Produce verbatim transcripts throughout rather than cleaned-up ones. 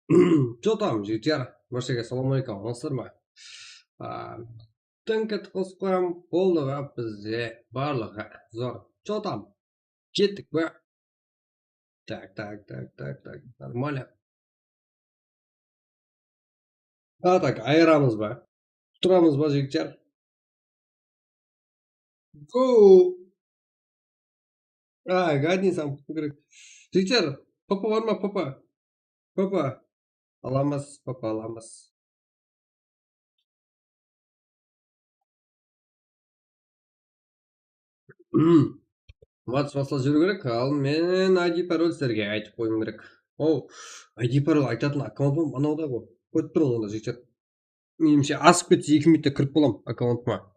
Чё там, жігіттер? Баршаǵa салам алейкум, амансыздар ma? A, tınk etip qosıp qoyam, boldı ǵa bizde barlıǵı zor. Чё там? Kettik pa? Так, так, так, так, так. Нормально. A, так, ayıramız ba? Turamız ba, jigitler? Go! A, Gadin san pıtı kerek. Jigitler, papa bar ma, papa? Papa. Alamız, papa, alamız. Whatsapp baslap jiberiw kerek, al men I D parol sizlerge aytıp qoyıwım kerek. O, I D parol aytatın akkauntım anawda ǵoy. Qoyıp turıń onda, jigitler. Menimshe, asıp ketse, eki minutta kirip bolam akkauntıma.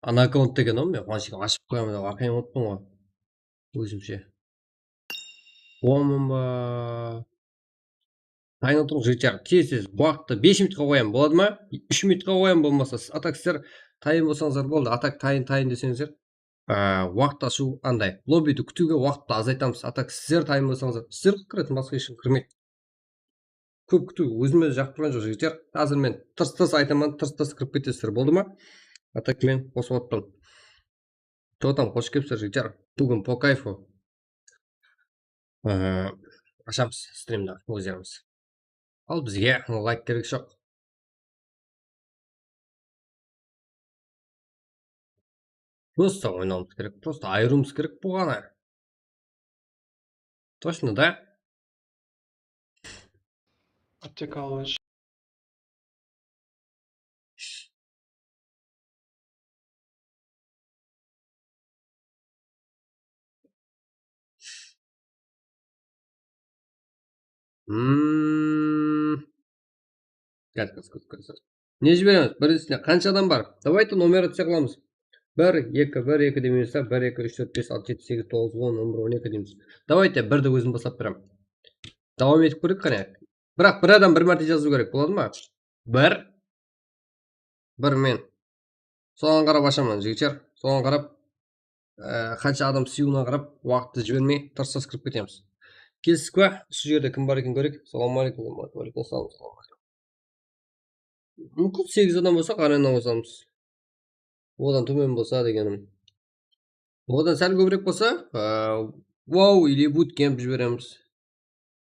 Ana akkaunt degen o, men quwanıshqa ashıp qoyaman dep aqıyın otpan ǵoy. Ózimshe. Bolamın ba? Tayın otırıń, jigitler. Tez-tez waqıttı bes minutqa qoyam, boladı ma? Úsh minutqa qoyam, bolmasa. A tak sizler tayın bolsańızlar boldı. A tak tayın, tayın deseńizler. Á, waqıt ashıw anday. Lobbidi kútiwge waqıttı azaytamız. A tak sizler tayın bolsańızlar. Sizler kiredi, basqa hesh kim kirmeydi. Kóp kútiw ózime jaqıp turǵan joq, jigitler. Házir men tırs-tırs aytaman, tırs-tırs kirip ketesizler, boldı ma? A tak men qosıp atpan. Чё там, xosh kelipsizler, jigitler. Búgin по кайфу. Ee, ashamız strimdi ózlerimiz. Al bizge layk kerek joq. Просто oynawımız kerek, просто ayırıwımız kerek bolǵanı. Точно, да? Apteka alıp. Hmm. Gel, gel, gel, gel. Ne jiberemiz? Birinshisinden qansha adam bar? Давайте nomer atsa qılamız. Bir, eki, bir, eki demeymiz, bir, eki, úsh, tórt, bes, altı, jeti, segiz, toǵız, on, on bir, on eki deymiz. Давайте birdi ózim baslap berem. Dawam etip kóreyik qáne. Biraq bir adam bir márte jazıw kerek, boladı ma? Bir. Bir men. Soǵan qarap ashaman, jigitler. Soǵan qarap, e, qansha adam sıyıwına qarap, waqıttı jibermey, tırs-tırs kirip ketemiz. Kelistік pa? Usı jerde kim bar eken kóreyik. Salam aleykum. Aleykum salam. Salam aleykum. Múmkin segiz adam bolsa, qarannan qosamız. Odan tómen bolsa degenim. Odan sál kóbirek bolsa, aa, wow, или bootcamp jiberemiz.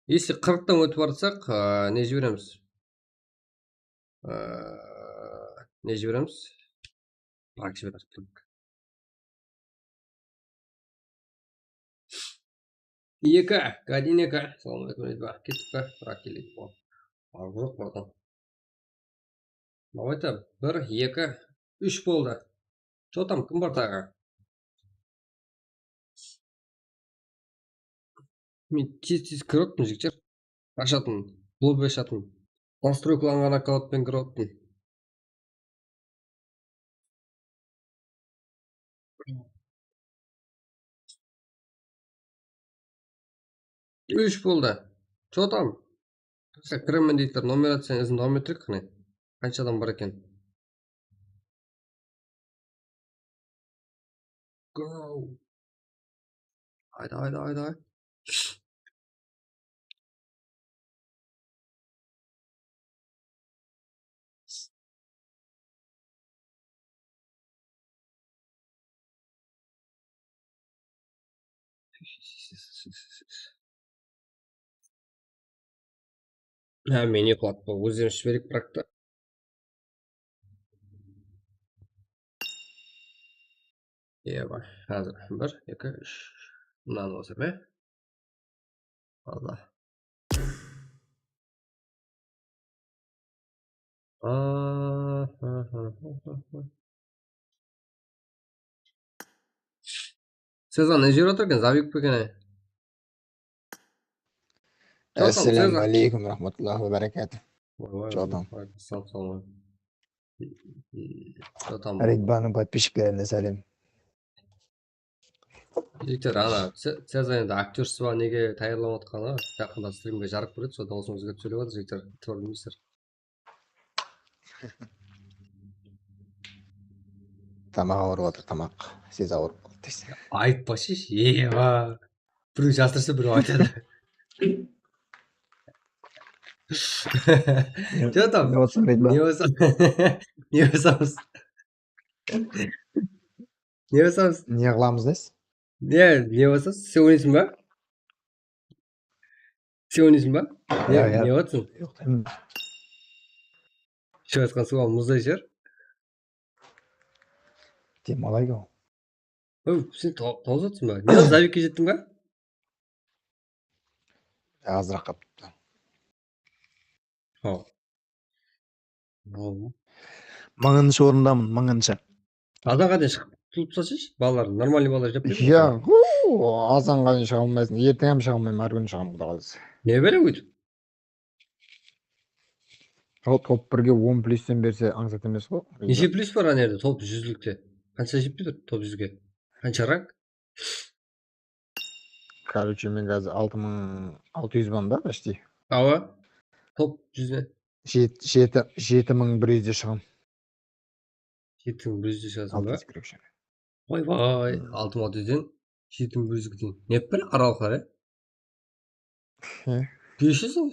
Если qırıqtan ótip baratsak, aa, ne jiberemiz? Aa, ne jiberemiz? Brak jiberemiz. Eki, Gadin eki. Salam aleykum, Redba. Kettik pa? Brak keleyik. Avrıq bardan. Давайте, bir, eki, úsh boldı. Чё там, kim bar taǵı? Men tez-tez kirip atırman, jigitler. Ashatın, lobby ashatın. Настройкаланǵan akkauntpen kirip atırman. Úsh boldı. Чё там? Kiremen deydi, nomer atsań, izin dawam ettireyik qáne. Qansha adam bar eken? Go. Hayda, hayda, hayda. Há, men uyıqlap qoy, ózim iship bereyik, biraq ta. Eba, házir bir, eki, úsh. Mınanı basam, e? Allah. Sezan ne jep atır eken, zabik pe eken, ay? Assalamu aleykum, rahmatullahi ve berekatuh. Jotam. Redbanıń podpischiklerine sálem. Jigitler, ana, Sezan endi aktyorshısı bar, nege tayarlanıp atqanı, jaqında strimge jarıp beredi, sol dawısıńız kelip sóylep atır, jigitler, itibar bermeysizler. Tamaq awırıp atır, tamaq. Sez awırıp qaldı deysiz. Aytpashı, eba. Birew jasırsa, birew aytadı. Joq, tam. Ne bolsın, Ridva? Ne bolsa, ne bolsamız? Ne bolsamız? Ne qılamız, deysiz? Ne, ne bolsa, sen oynaysın ba? Sen oynaysın ba? Ne, ya, ya, ne qılatırsın? Joq, em. Iship atırǵan suwıń muzday shıǵar. Dem alayın. Oy, sen to-, tawıp atırsań ba? Ne, Zavikke jettiń ba? Azıraq qalıptı. Haw. Haw. Mıńınshı orındamın, mıńınshı. Azanǵa deyin shıǵıp qutılıp taslayshı, balalar, normalnıy balalar jep beredi. Ya, hu, azanǵa deyin shıǵa almaysıń, erteń hám shıǵa almayman, hár kúni shıǵamın, Quday qálese. Ne bere óytip? Top, top birge on plyustan berse ańsat emes ǵoy. Neshe plyus bar ana jerde top júzlikte? Qansha jep tur top júzge? Qansha rang? Короче, men házir altı mıń altı júz ban da, почти. Awa. Top júzden. Jet-, jeti, jeti mıń bir júzde shıǵam. Jeti mıń bir júzde shıǵasıń ba? Altı júz kerek shıǵar. Oybay, hmm, altı mıń altı júzden jeti mıń bir júzge deyin. Ne bir aralıqlar, e? He. Bes júz al.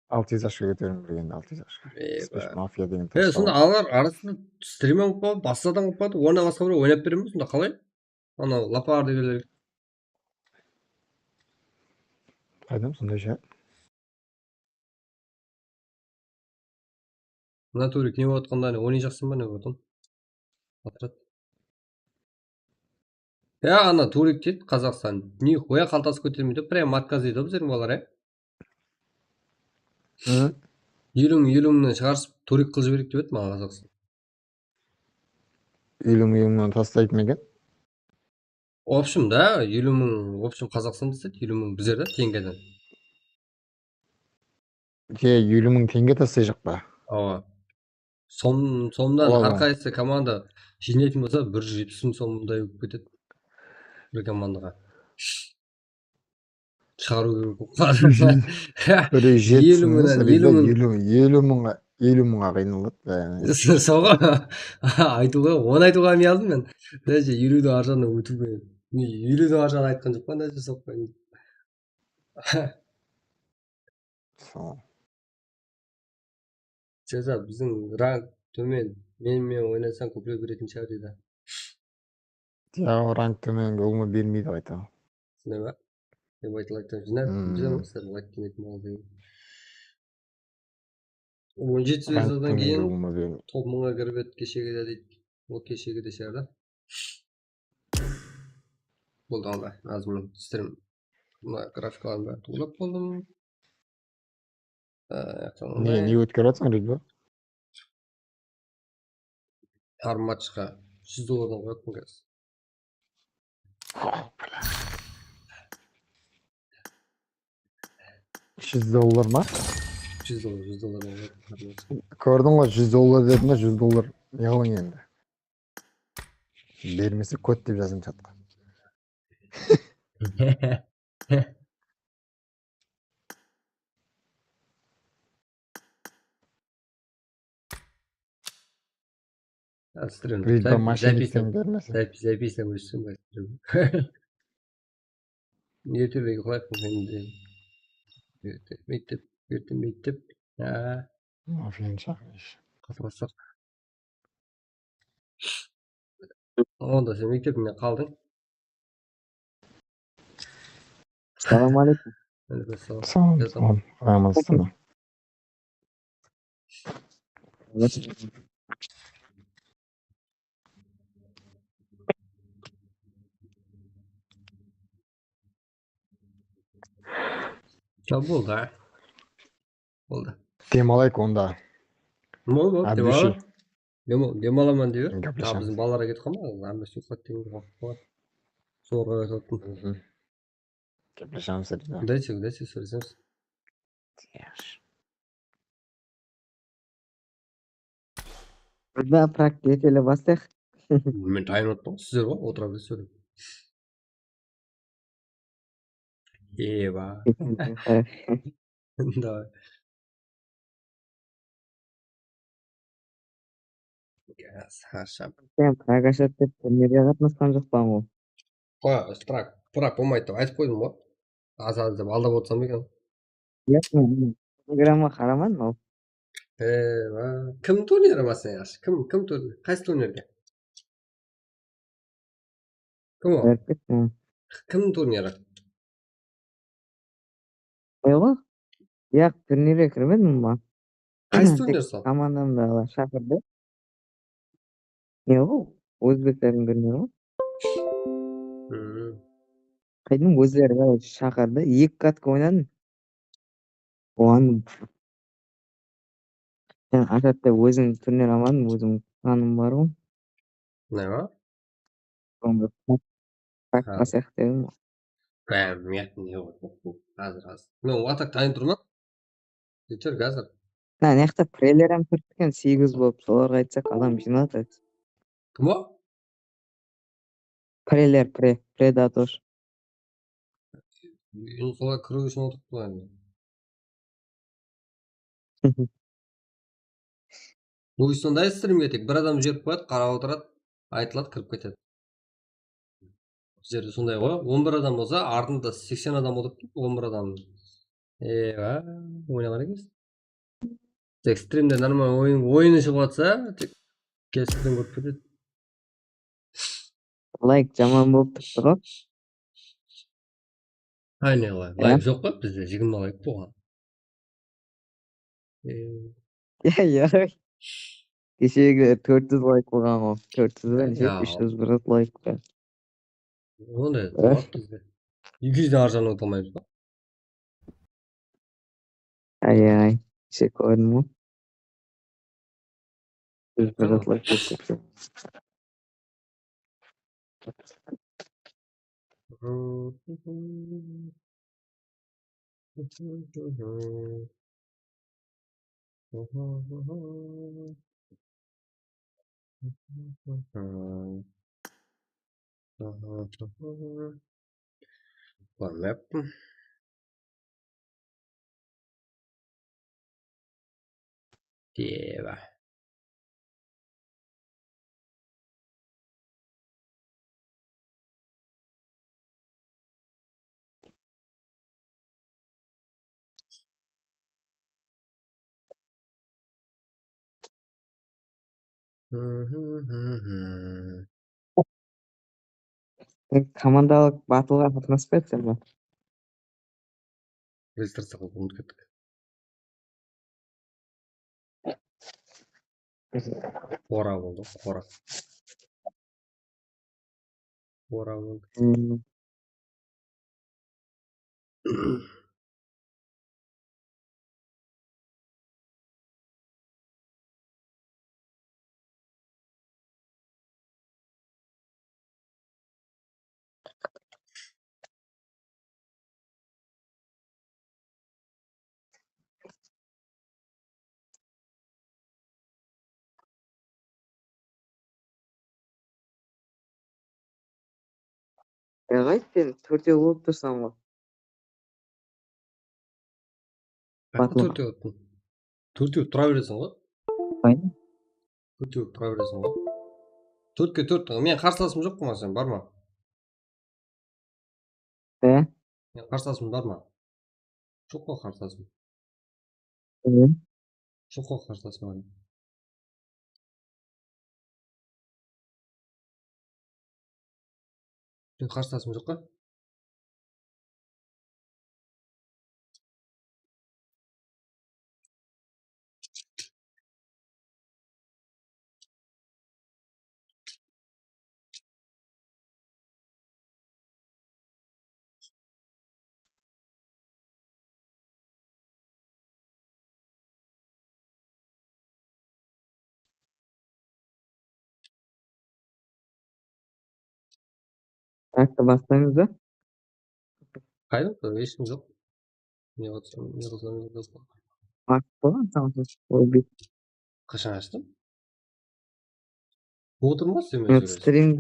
Altı júz oshko kóteriwim kerek endi, altı júz oshko. Eyba. Spec mafiya degen. E, sonda analar arasında strim alıp qalıp, basqa adam alıp qalıp, ornına basqa birew oynap beremiz, sonda qalay? Anaw lapar degenler. Qaydan sonday shay? Mına Turik ne bolıp atqanın, oynayjaqsıń ba, ne bolıp atqanın? Patrat. Ya, ana Turik deydi, Qazaqstan. Nixuya qaltası kótermeydi, прям отказ deydi bizlerdiń balalar, ya. Hı? Eliw mıń, eliw mıńnan shıǵarıp, Turik qılıp jibereyik dep edi maǵan Qazaqstan. Eliw mıń, eliw mıńnan taslaydı ma eken? В общем, da, eliw mıń, в общем, Qazaqstan taslaydı, eliw mıń bizler da, tengeden. Ke, eliw mıń tenge taslayjaq pa? Awa. Som, somnan, awa, hár qaysı komanda jıynaytın bolsa, bir júz jetpis mıń somday bolıp ketedi. Bir komandaǵa. Shıǵarıw kerek bolıp qaladı. Bir júz jetpis mıń, eliw mıńnan, eliw mıń. Eliw, eliw mıńǵa, eliw mıńǵa qıynaladı bári. Soǵan aytıwǵa, onı aytıwǵa úmit aldım men. Даже eliwdiń arjaǵına ótiwge, eliwdiń arjaǵına aytqan joqpan, даже soqpan. Sol. Jaza, biziń rank tómen. Men, men oynasań, kóplep beretin shıǵar, deydi. Ya, rank tómenge ulıwma bermeydi qayta. Sonday ma? Dep aytıladi. Jıynap, hmm, jıynap, sizler layk demeyin, mal degen. On jeti zvezdadan keyin top mıńǵa kirip edi, keshegide deydi. Ol keshegide shıǵar da. Boldı, aldı. Azmın strim. Mına grafikalardı bárin tuwrılap boldım. Ne, ne ótkerip atırsań, Ridva? Har matchqa júz dollardan qoyıppın házir. Júz dollar ma? Júz dollar, júz dollardan qoyıppın har matchqa. Kórdiń ǵoy, júz dollar dedim da, júz dollar ne qılıń endi? Bermese, kót dep jazdım chatqa. Astırın. Ridva, mashina zapis, bermese. Zapis, zapis, zapis. Ertebege qoyayıq endi. Erte mektep, erte mektep. Ha. Mafiyani shaqırayıq. Qasqarsaq. Onda sen mektebińnen qaldıń. Assalawma aleykum. Aleykum assalam. Assalawma aleykum. Amandasıń ba? Ya boldı, a. Boldı. Dem alayıq onda. Boldı, boldı, dem alayıq. Dem al-, dem alaman dep edi. Gáplesemiz. Taǵı biziń balalar ketip qalma, Ambes uxladı degen waqıt bolar. Sorǵa aytıp atırman. Gáplesemiz, Ridva. Dayse, dayse, sóylesemiz. Yaxshi. Ridva, praktika etele baslayıq. Men tayın otırman, sizler ǵoy, otıra beresiz sóylep. Eba. Давай. Sen Praga shet dep turnirge qatnasqan joqpan ǵoy. Qoya, Prag, Prag bolmaydı dep aytıp qoydım ǵoy. Az-az dep aldap otırsam eken. Yaq, men Telegramǵa qaramadım al. Ewa, kim turniri, máselen, yaqshı? Kim, kim turnir? Qaysı turnirge? Kim o? Berpek men. Kim turniri? Ewa? Yaq, turnirge kirmedim men. Qaysı turnir sol? Komandamda shaqırdı. Ne ol? Ózbeklerdiń turniri ǵoy. Hmm. Qaydım, ózleri shaqırdı. Eki katka oynadım. Oǵan sen Asad dep óziń turnir almadıń, óziń planıń bar ǵoy. Ne bar? Sonda Ha. Basayıq dedim. Bam, miyaqtı ne bar? Házir, házir. Men otak tayın turman. Jeter házir. Ha, mıyaqta preler hám kirip ketken, segiz bolıp, solarǵa aytsaq, adam jıynaladı. Kim o? Preler, pre, predator. Endi solar kiriw ushın otırıptı ǵoy endi. Bul sonday strimge tek bir adam jiberip qoyadı, qarap otıradı, aytıladı, kirip ketedi. Bizlerde sonday ǵoy, on bir adam bolsa, artında seksen adam otırıptı, on bir adam. Ewa, oynaǵan ekensiz. Tek strimde normal oyın, oyın shıǵıp atsa, tek kesirdeń kórip ketedi. Layk jaman bolıp turıptı ǵoy. Aynen ǵoy. Layk joq pa bizde, jigirma layk bolǵan. Ya, ya. Keshegiler tórt júz layk bolǵan ǵoy. Tórt júz be, neshe? Úsh júz bir layk pa? Onday boldı bizde. Eki júzden arjaǵına óte almaymız ba? Ay, ay, neshe kórdim ǵoy. Júz bir layk bolıp ketken. Ko'rmeptim. Deba. Komandalıq battlǵa qatnaspay atırman. Registraciya qılıp umıtıp kettik. Qora boldı, qora. Qora boldı. Eǵay, sen tórtew bolıp tursań ǵoy. Tórtew, tórtew tura bereseń ǵoy. Tórtew tura bereseń ǵoy. Tórtke tórt. Men qarsılasım joq ǵoy, sen barma. E? Men qarsılasım barma. Joq ǵoy qarsılasım. Joq ǵoy qarsılasım. Men qarsılasım joq ǵoy. Qayaqta baslaymız ba? Qayda? Hesh kim joq. Ne qılsam, ne qılsam, ne qılsam. Aq bolǵan saǵan. Qashan ashtım? Otırma sen men sóylesip. Strim.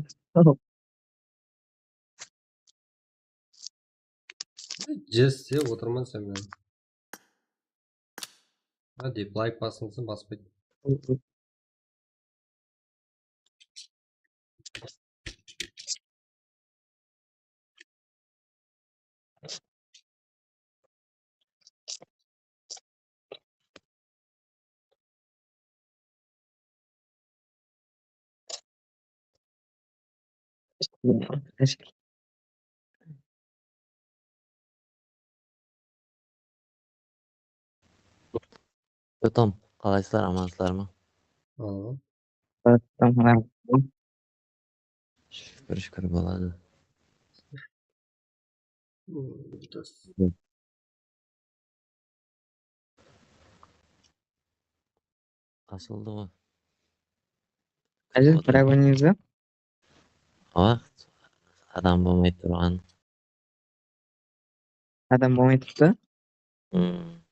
Jeste otırman sen men. Ha, dep layk basıńsın, baspaydı. Jotam, qalaysızlar, amansızlar ma? Aa. Jotam, qalaysız? Shúkir, shúkir, boladı. Asıldı ǵoy. Ájel, progonimizdi? Awa, adam bolmay turǵan. Adam bolmay turıptı? Hmm.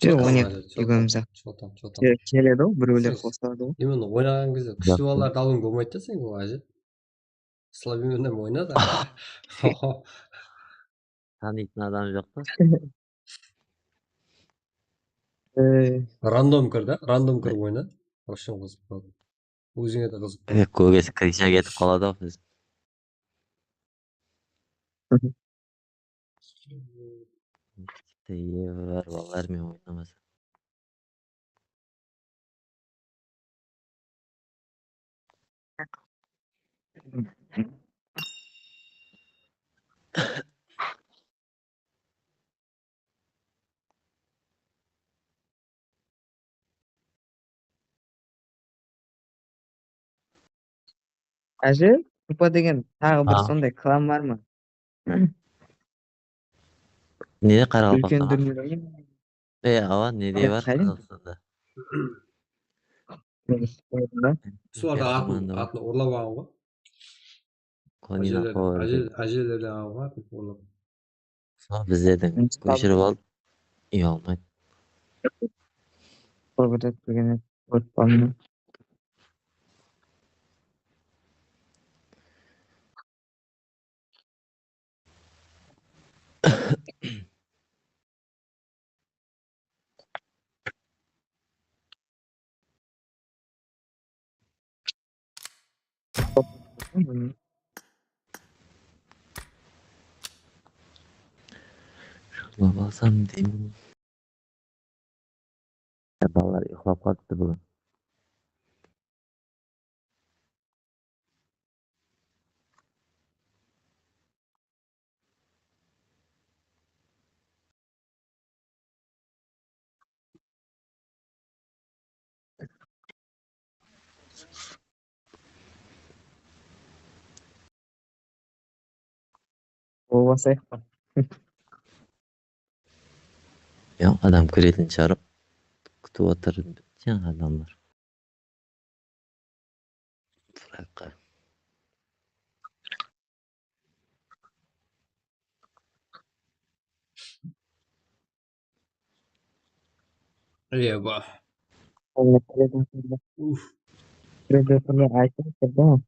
Joq, oynayıq, ekewimiz-aq. Jotam, jotam. Keledi-ǵo, birewler qosıladı-ǵo. Именно oynaǵan gezde kúshli balalardı alıwıń bolmaydı da sen, ol, Ájel. Слабыймен oyna da. Tanıytın adam joq pa? Ee. Random kir da, random kirip oyna. Вообще qızıq boladı. Ózińe de qızıq. Ee, kóbesi krishna ketip qaladı-aw biz. Tiybe bar balalar men oynamasa. Áje, Upa degen taǵı bir sonday klan bar ma? Nede, Qaraqalpaqta? Úlken durniy. E, awa, nede bar Qazaqstanda? Solardıń atın, atın urlap alǵan ǵoy. Konina. Ájelerden alǵan atın urlap. Sol bizlerden kóshirip al. Uyalmaydı. Forward etpegeni, forward. Uxlap alsam deymen. Balalar uyıqlap qalıptı búgin. Bolmasayıq pa? Ya, adam kiretin shıǵarıp kútip otır, jańa adamlar. Frakka. Eba. Uf. Predatorlar aytıp atır da.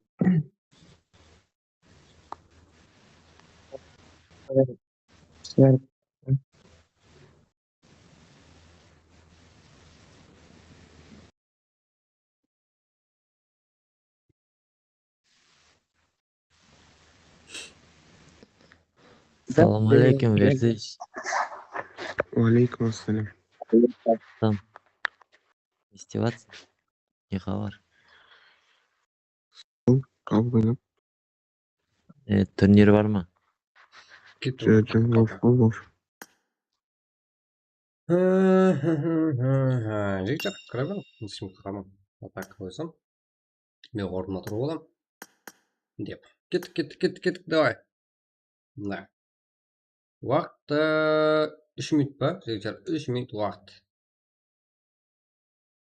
Salam aleykum, Verdish. Aleykum assalam. Salam. Ne islep atırsań? Ne xabar? Al, al, oynap. E, turnir bar ma? Joq, joq, joq. Jigitler, kire ber, eshkim qaraman. Вот так qoysam. Men ornıma turıp alam. Dep. Kettik, kettik, kettik, kettik, davay. Mına. Waqıt, e, úsh minut pa? Jigitler, úsh minut waqıt.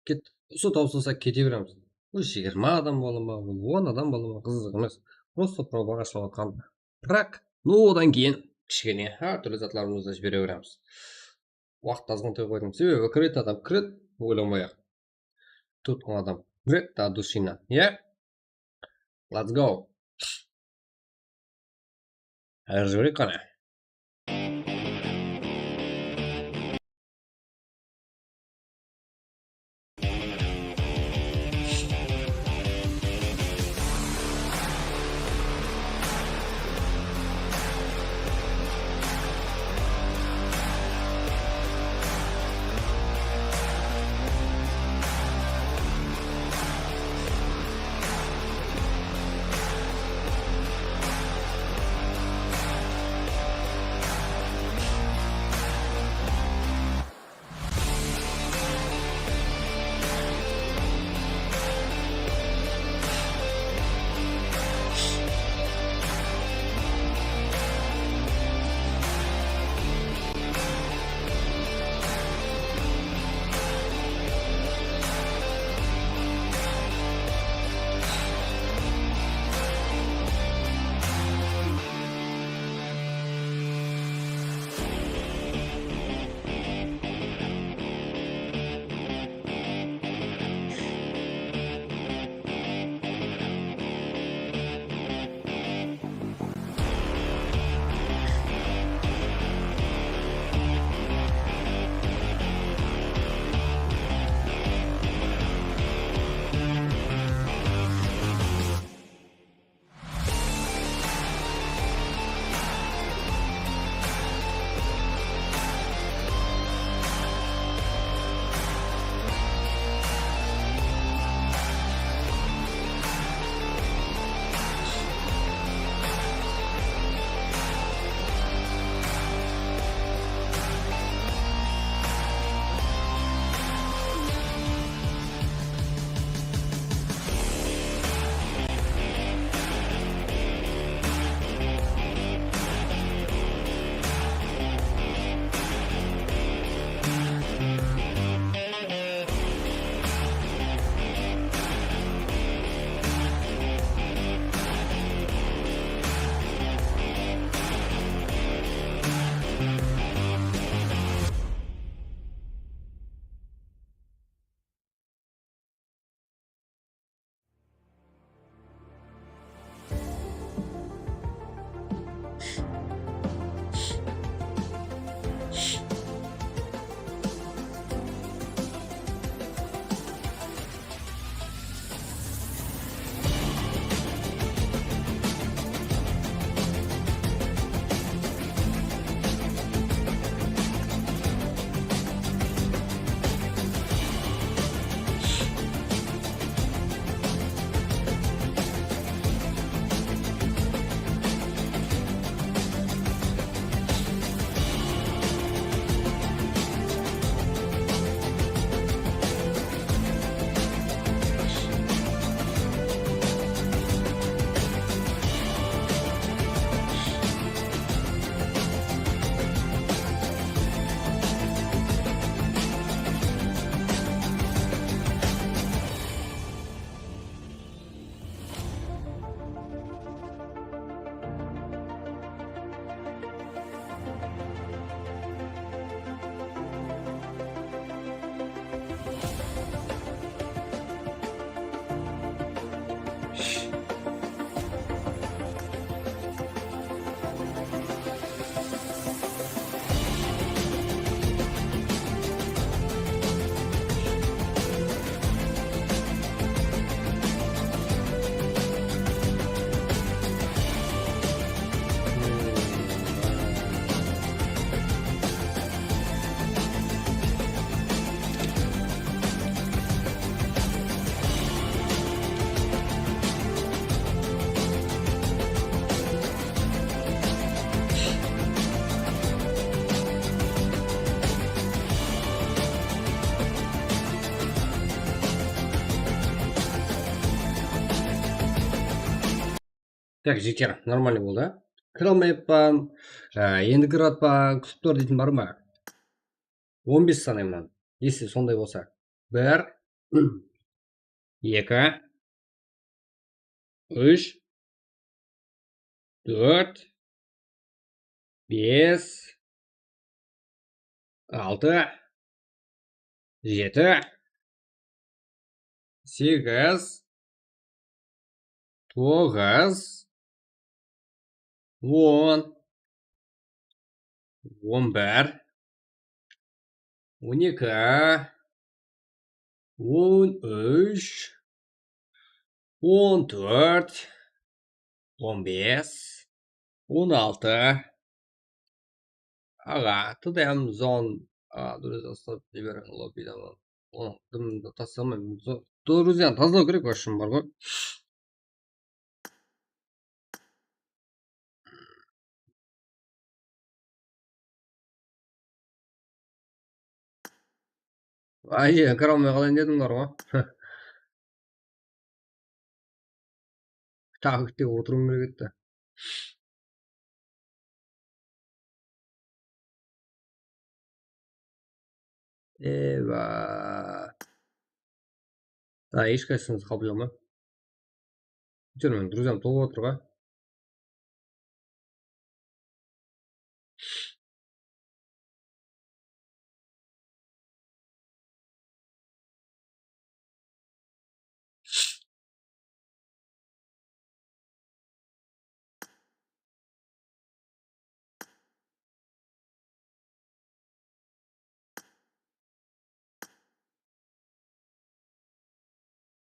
Ket, usı tawsılsa kete beremiz. Bul jigirma adam bola ma, bul on adam bola ma, qızıq emes. Prosta probaǵa shıǵıp atqan prak, no odan keyin kishkene hár túrli zatlarımızdı jibere beremiz. Waqıt azǵantay qoydım. Sebebi kiredi adam, kiredi, oylanbay-aq. Tutqan adam kiredi, da dushinan, iya? Let's go. Házir jibereyik qáne. Tak, jigitler, нормальный boldı. Kire almayappan. Á, endi kirip atpan, kútip tur deytin bar ma? On bes sanayman. Esi sonday bolsa. Bir, eki, úsh, tórt, bes, altı, jeti, segiz, toǵız, on, on bir, on eki, on úsh, on tórt, on bes, on altı. Aǵa, T D M zone. A, durız, aslap jiberiń, lobbydan. Onı dımdı taslamayman. Zo-, durız, yaǵnıy, tazalaw kerek, вообще, bar ǵoy. Áje, kire almay qalayin dedińler ǵo. Taǵı kette otırıwım kerek etti. Eba. Ha, hesh qaysıńızdı qabıllay almayman. Júrmen, друзьям tolıp atır ǵoy.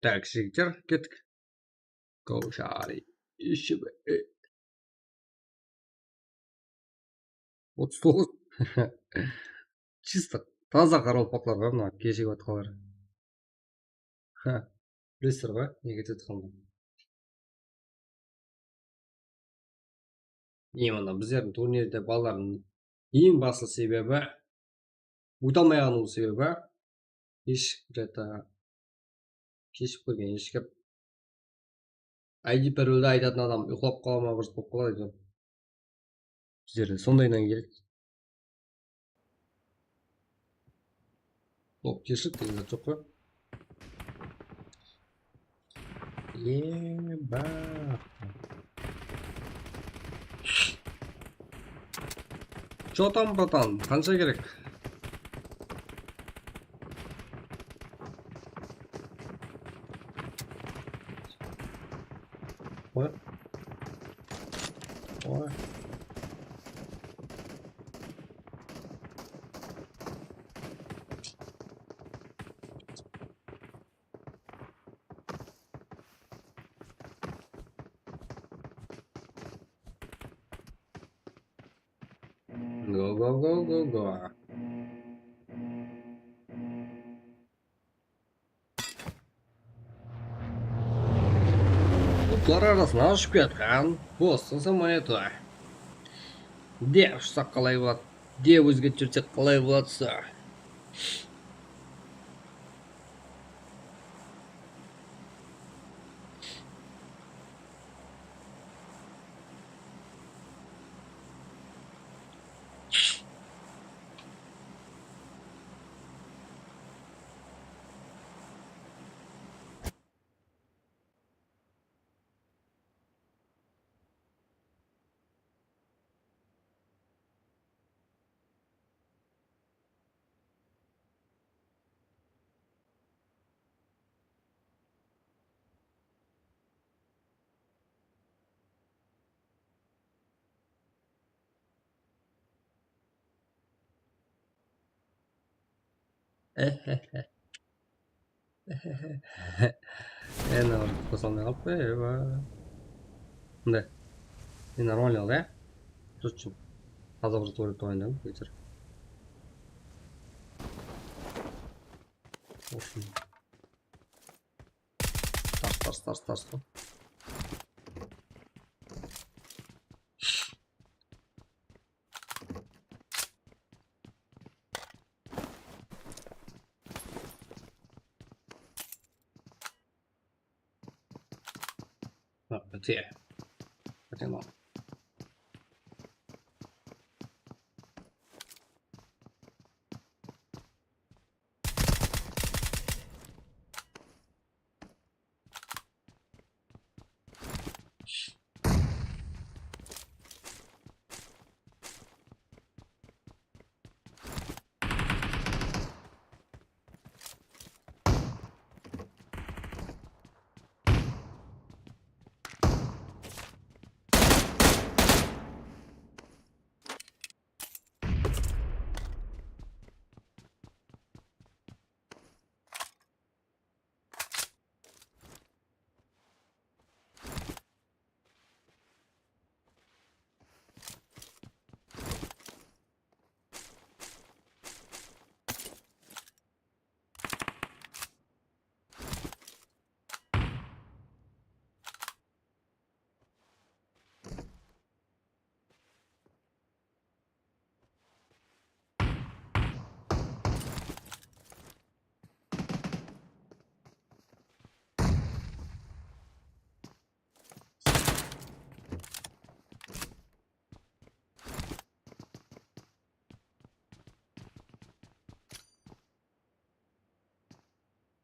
Tak, jigitler, kettik. Kawshari. Ishime. Otız toǵız. Чисто taza qaraqalpaqlar ǵoy, mına keshigip atqanlar. Ha, bilesizler ǵoy, nege ketip atqanın. Mine, mına bizlerdiń turnirde balalardıń eń baslı sebebi, óte almayǵanıń sebebi, hesh, это, keshigip kelgen hesh kim. I D paroldi aytatın adam uyqılap qala ma, bir zat bolıp qaladı eken. Bizlerde sondayınan keledi. Top, tiyislik degen zat joq pa? Eba. Чё там, братан? Qansha kerek? Oy. Oy. Go, go, go, go, go. Otlar arasınan ushıp kiyatqan Boston samolyotı. Dep ushsaq qalay boladı? Dep ózgertsek qalay boladı usı? Endi bir qosa almay qalıp qoy, eba. Mınday. Endi нормальный qıl, ya. Jurtshım. Taza bir zat oylap tawayın dedim, kechir. Olsun. Tars, tars, tars, tars. Bak, bitti.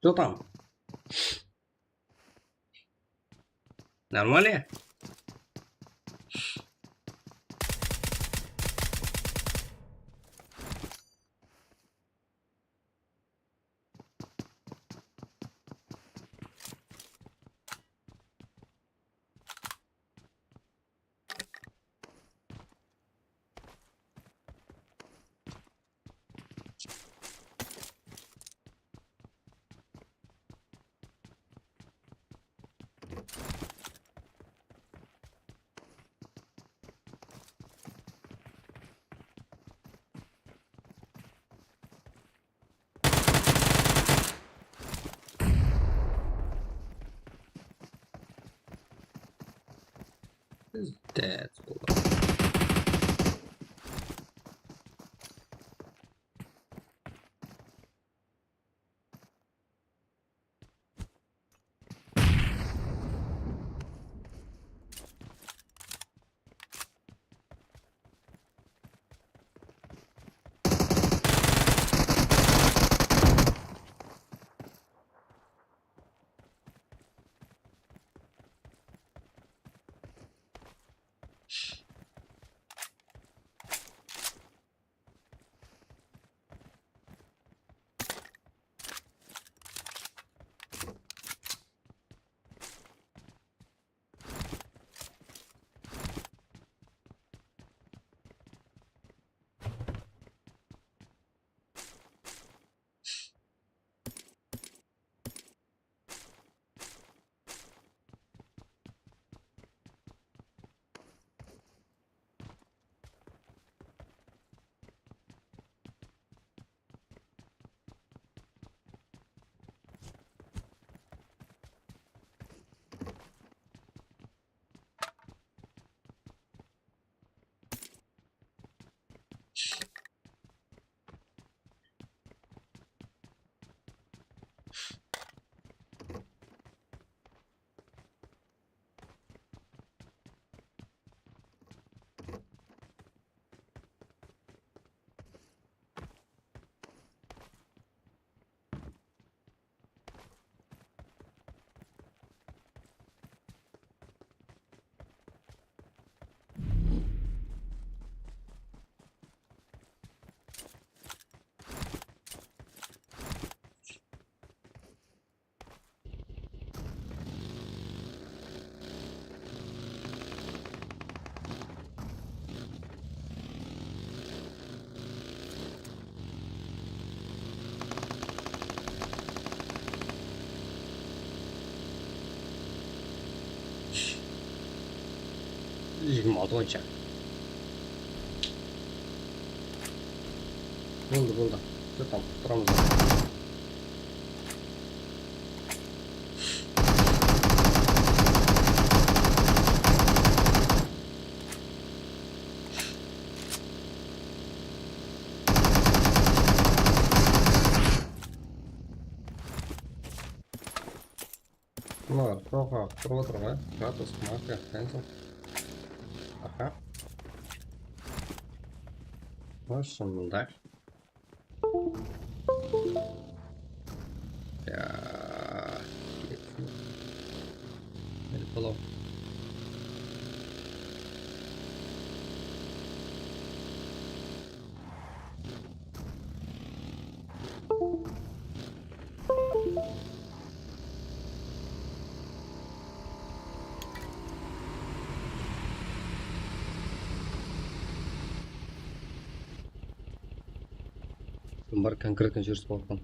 Что там? Нормально? Pizdet olar. Jigirma altı boyınsha. Boldı, boldı. Jattan turamız. Mınalar proxaǵa turıp otır ǵoy. Kratos, Mafiya, Hanzo. Aha. Mına shınında. Ya. Hello. Bir konkretno júris bolıp atqan.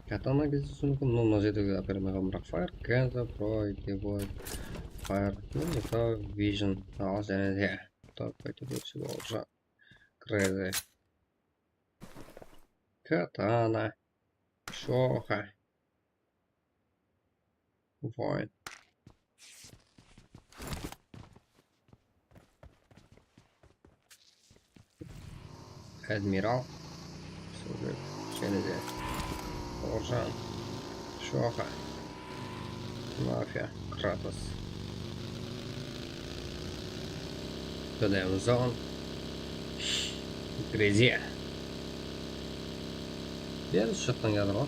Katana gezde súnki, mına, mına jerde ápermey qaldım, biraq Fire, Kenzo, Pro, Ikebor, Fire, Minotaur, Vision, al jáne de. Tap, qaytip ótse bolsa. Crazy. Katana. Shoxa. Void. Admiral. Jáne de. Orjan. Shoxa. Mafiya. Kratos. Jadayımız zon. Greziya. Beri shıqqan yadırǵo.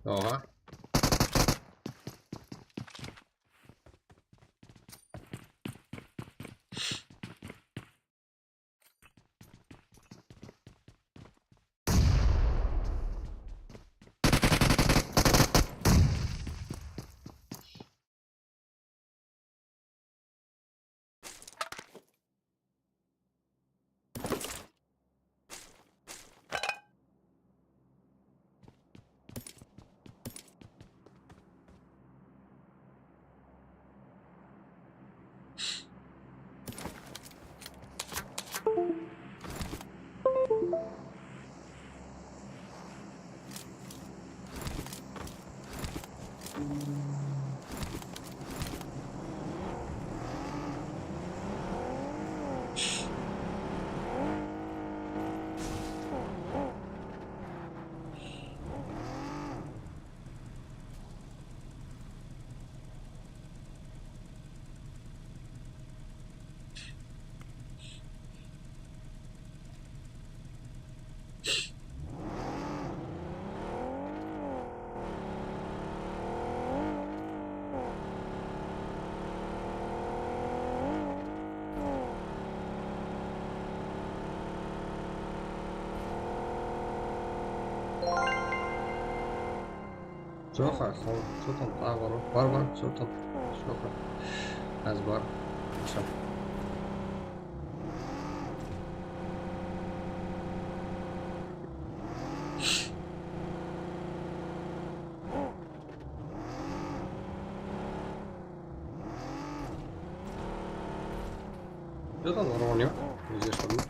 Oha. Joq, ha, sol, что там, taǵı bar, bar, bar, что там, что там. Házir bar. Все. Joq, adam urǵan joq. Ózge shıǵarma.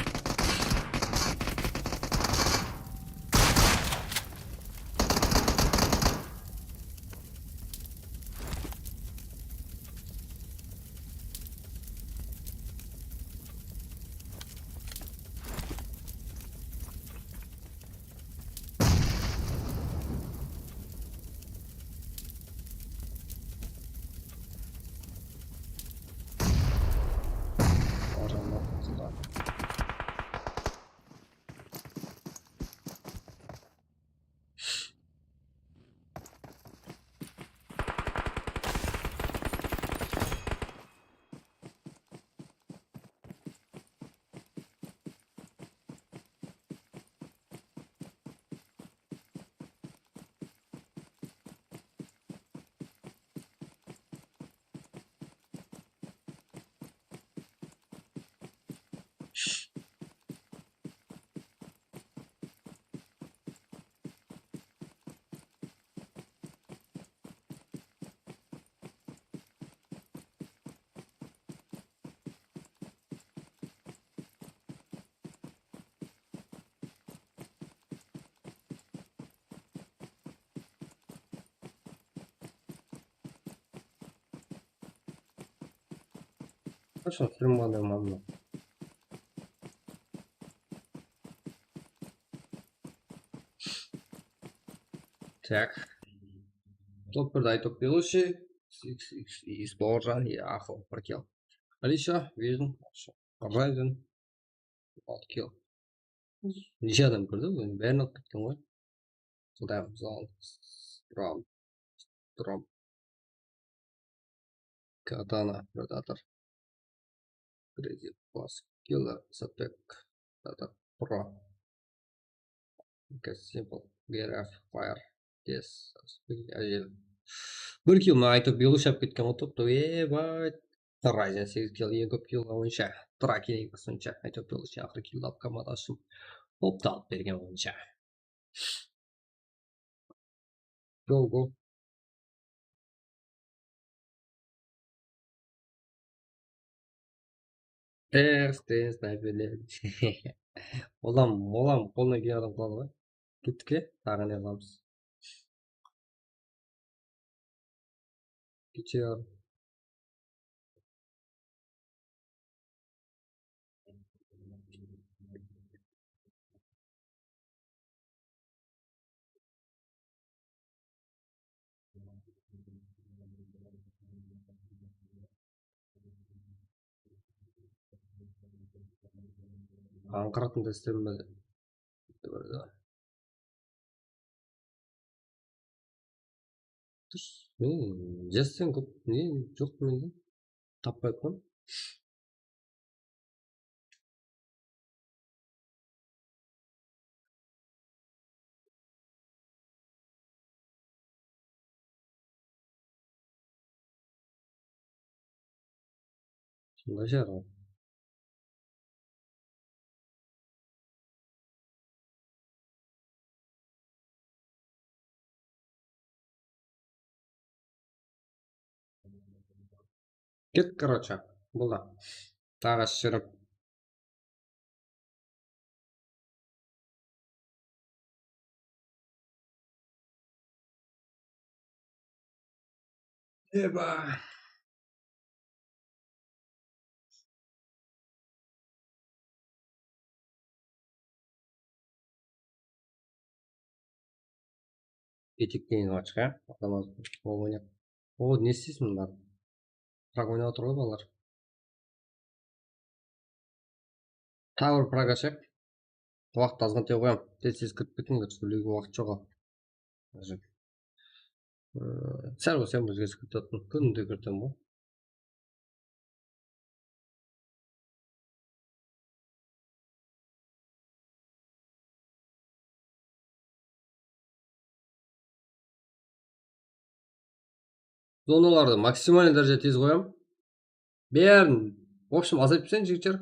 Qashan film qanday mamnun. Так. Top birde Aytop Belushi, X X X Borjan, ya, aqıl, bir kill. Alisha, Vision, Ryzen, altı kill. Neshe adam kirdi? Bárin alıp ketken ǵoy. Sıltay, Zon, Strom, Strom. Katana, Predator. Crazy Boss, Killer, Satpek, Predator Pro. Simple, Giraffe, Fire, Yes, Ajel. Bir kill, mına Aytop Belushi alıp ketken ǵoy toptı. Ebay. Ryzen segiz kill, eń kóp kill boyınsha. Trakin soncha. Aytop Belushi aqırı kill alıp komanda ushın toptı alıp bergen boyınsha. Go, go. Эх, sen snayperler. Olam, olam, qolına kelgen adam qaladı ǵoy. Kettik pe? Taǵı ne qılamız? Kete bar. Ańqıratın da istemedi. Durıs. Men jazsam kóp, ne joq mende. Tappay atırman. Sonday shıǵar ǵoy. Ket, короче, boldı. Taǵı shırıp. Eba. Etik deyin ǵoy, shıǵa. Adam az. O, oynap. O, ne isteysiz bunlar? Prag oynap otır ǵoy balalar. Taǵı bir prag ashayıq. Waqıt azǵantay qoyam. Tez-tez kirip ketiń, sóylewge waqıt joq-aw. Házir. Ee, sál bolsa ham ózgertip ketiyattım. Kúnde kirdim ǵoy. Zonalardı maksimalnıy dárejede tez qoyam. Bárin, в общем, azaytıp taslayın, jigitler.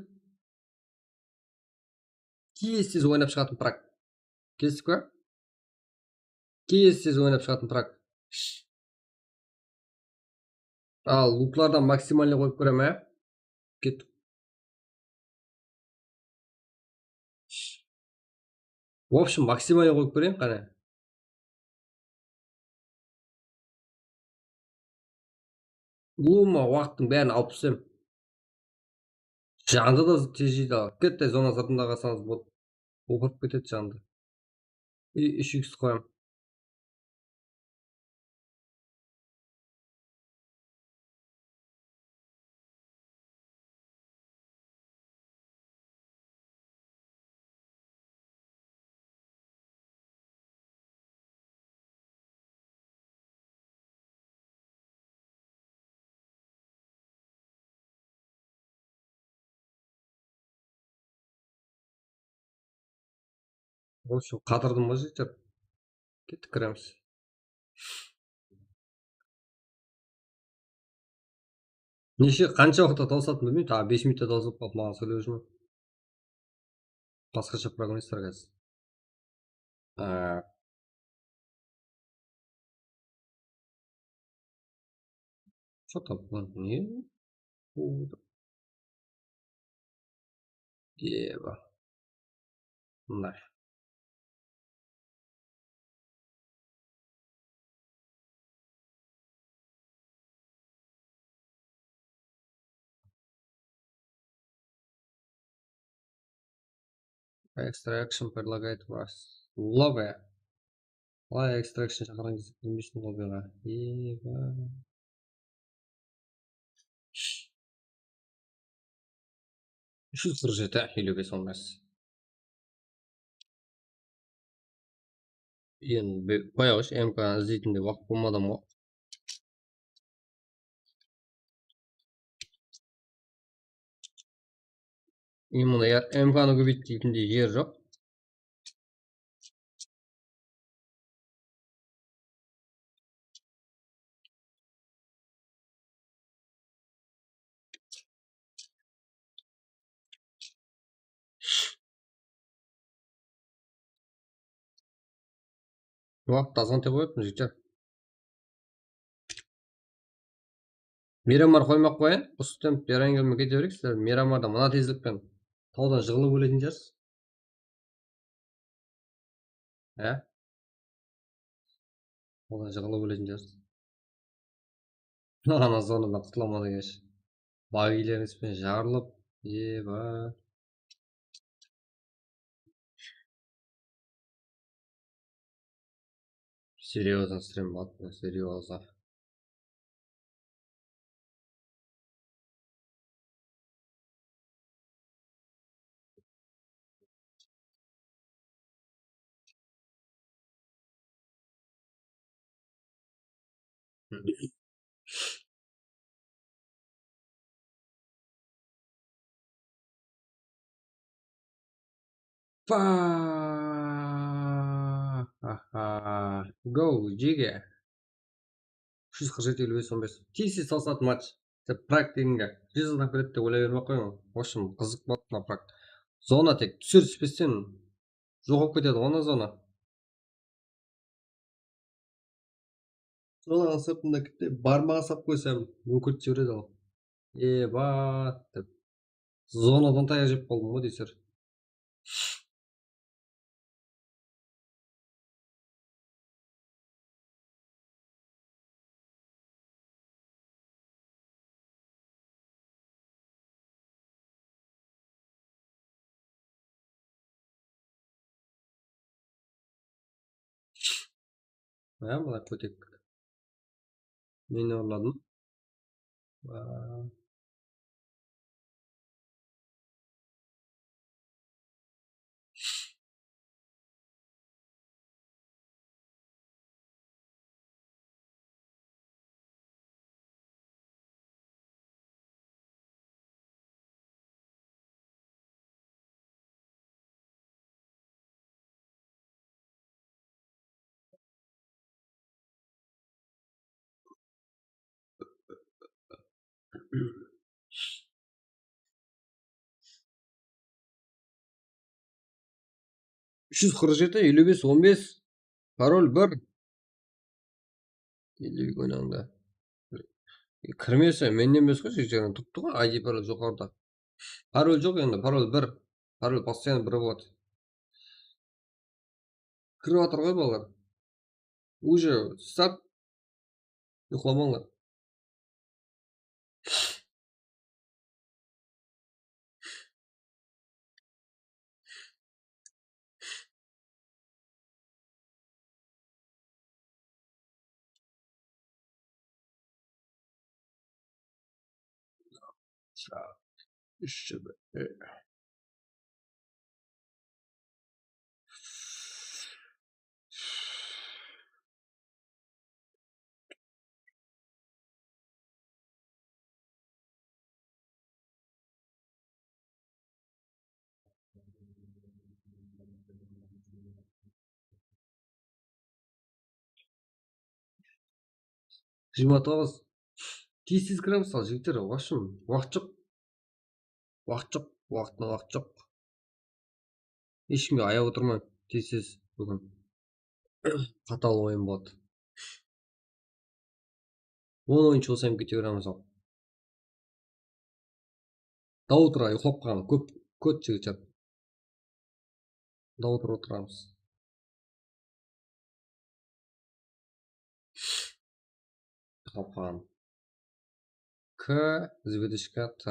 Tez-tez oynap shıǵatın prag. Keldik pa? Tez-tez oynap shıǵatın prag. Al, lutlardan maksimalnıy qoyıp kóremen, á? Kettik. В общем, maksimalnıy qoyıp kóreyin, qáne. Ulıwma waqıttıń bárin alıp túsem. Jandı da tez jeydi al. Ketti zona sırtında qalsańız boldı. Opırıp ketedi jandı. И úsh iks qoyam. В общем, qatırdım ǵoy, jigitler. Kettik, kiremiz. Neshe, qansha waqıtta tawısatın bilmeymen, taǵı bes minutta tawısıp qalıp maǵan sóylep júrmen. Basqasha programmistler házir. Ee, Что там? Ne? Eba. Mınday. Extraction предлагает вас. Lobby. Qalay extraction shaqırǵan gezde kirmeysiń lobbyǵa. Eba. Úsh júz qırq jeti, eliw bes, on bes. Endi qoyawısh, M K izleytindey waqıt bolmadı ǵoy. Endi mına M K nı kóbeyt deytindey jer joq. Waqıttı azǵantay qoyıptım, jigitler. Miramar qoymaq qoyın, usı temp Berangelme kete bereyik, sizler Miramarda mına tezlikpen tawdan jıǵılıp óletin shıǵarsız. Á? Odan jıǵılıp óletin shıǵarsız. Ana zonadan qutılamadı kesh. Bagilerimiz penen jarılıp, eba. Серьёзно стрим, ладно, серьёзно. Pa! Aha. Go, jege. Úsh júz qırq jeti, eliw bes, on bes. Tez-tez salısatın match. Sen Prag degenge júz adam kiredi dep oylay berme qoyıń. В общем, qızıq boldı mına Prag. Zona tek túser túspesten joqalıp ketedi ǵoy anaw zona. Zonanıń sırtında kitte barmaǵın sap qoysam, ókirtip jiberedi al. Ebat dep. Zonadan tayaq jep qaldım ǵoy deyser. Mına, mına kótek. Meni urladım. Aa. Úsh júz qırq jeti, eliw bes, on bes, parol bir. Ellik oynańda. Kirmese, menden emes ǵoy, jigitler, turıptı ǵoy, I D parol joqarıda. Parol joq endi, parol bir. Parol постоянно bir boladı. Kirip atır ǵoy, balalar. Уже start. Uyıqlamańlar. Úsh G B. Jigirma toǵız. Tez-tez kiremiz, al, jigitler, в общем, waqıt joq. Waqıt joq, waqıtına waqıt joq. Hesh kimge ayaw otırman, tez-tez búgin. Qatal oyın boladı. On oyınshı bolsam kete beremiz al. Dawıt ura uyıqlap qalǵan, kóp, kóp jigitler. Dawıt ura otıramız. Uyıqlap qalǵan. K, звездочка, T.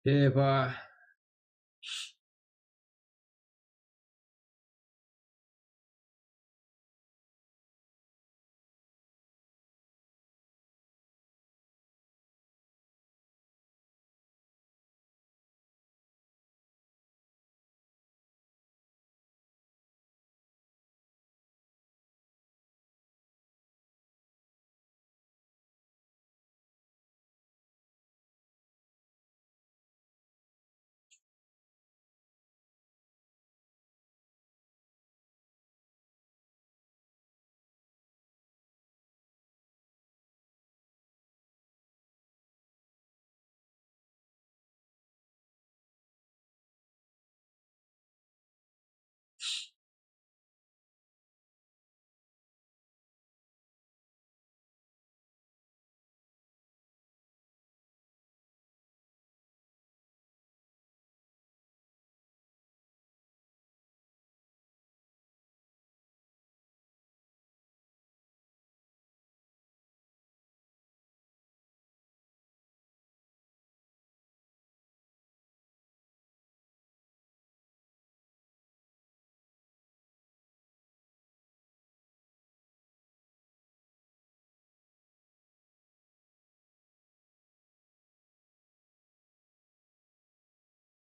Epa.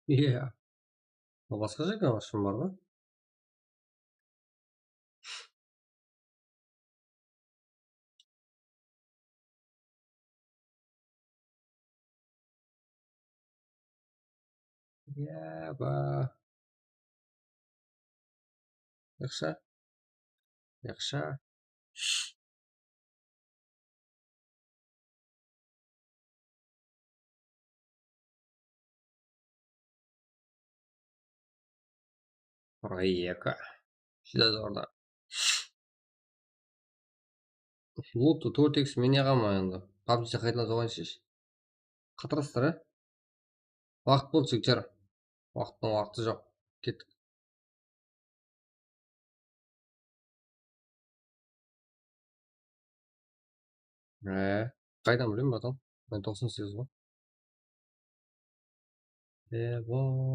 Iya. Al, basqa jerge basshım bar da. Iya, ba. Yaqshı. Yaqshı. Qırq eki. Júdá zorda. Lutı tórt iks men yaǵaman endi. PUBG qaytadan soǵayınshı. Qatırastır, e? Waqıt boldı, jigitler. Waqıttıń waqtı joq. Kettik. E, qaydan bileyim, bratan? Men toqsan segiz ǵoy. E, bo-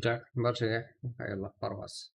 Tak, barshege hayırlı parvaz.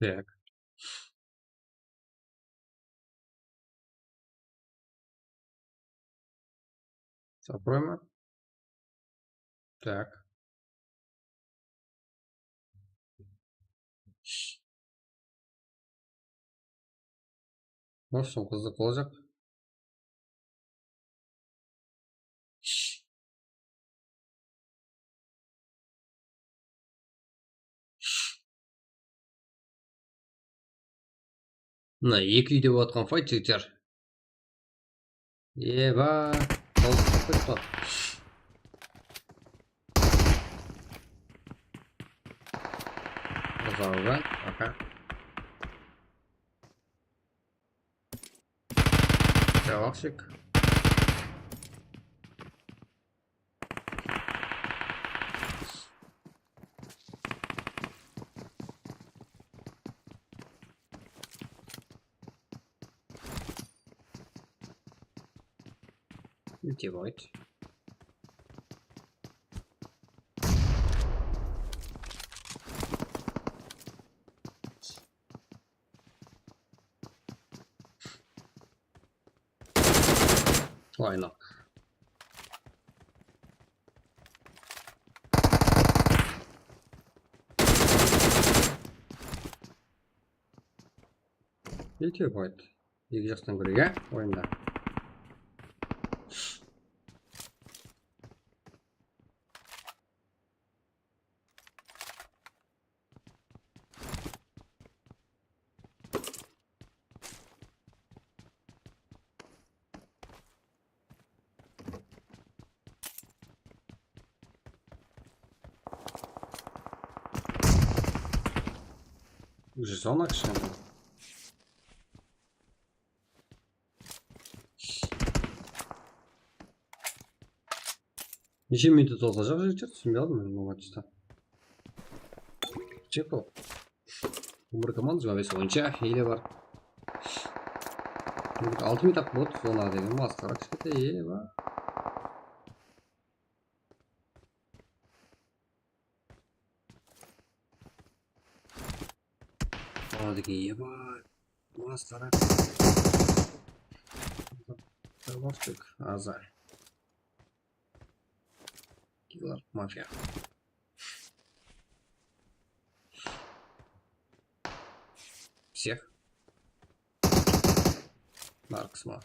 Так. Закроем. Так. В общем, qızıq bolajaq. Mına eki úyde bolatqan fayt, jigitler. Eba, qol ketip ketipti. Sağ ol, aka. Cevapshık. Nege boydı? Aynen. Nege boydı? Eki jaqtan kóreyik, á, oyında. Уже zona kishkene. Neshe minut tozılajaq, jigitler? Túsinbey qaldım men bul matchta. Cheko. On bir komanda, jigirma bes oyınshı ele bar. Altı minut-aq boldı, zona degen masqara kishkentay ele bar. Zona degen ele bar. Masqara. Tamam, azar. Killer, mafiya. Всех. Narkos ma?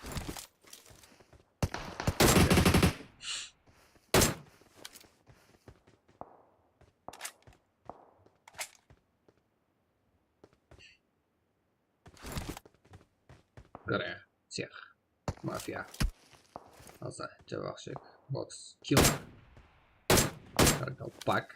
Gre, всех. Mafiya. Aza, javaqshik. Boks. Killer. Qaraqalpaq.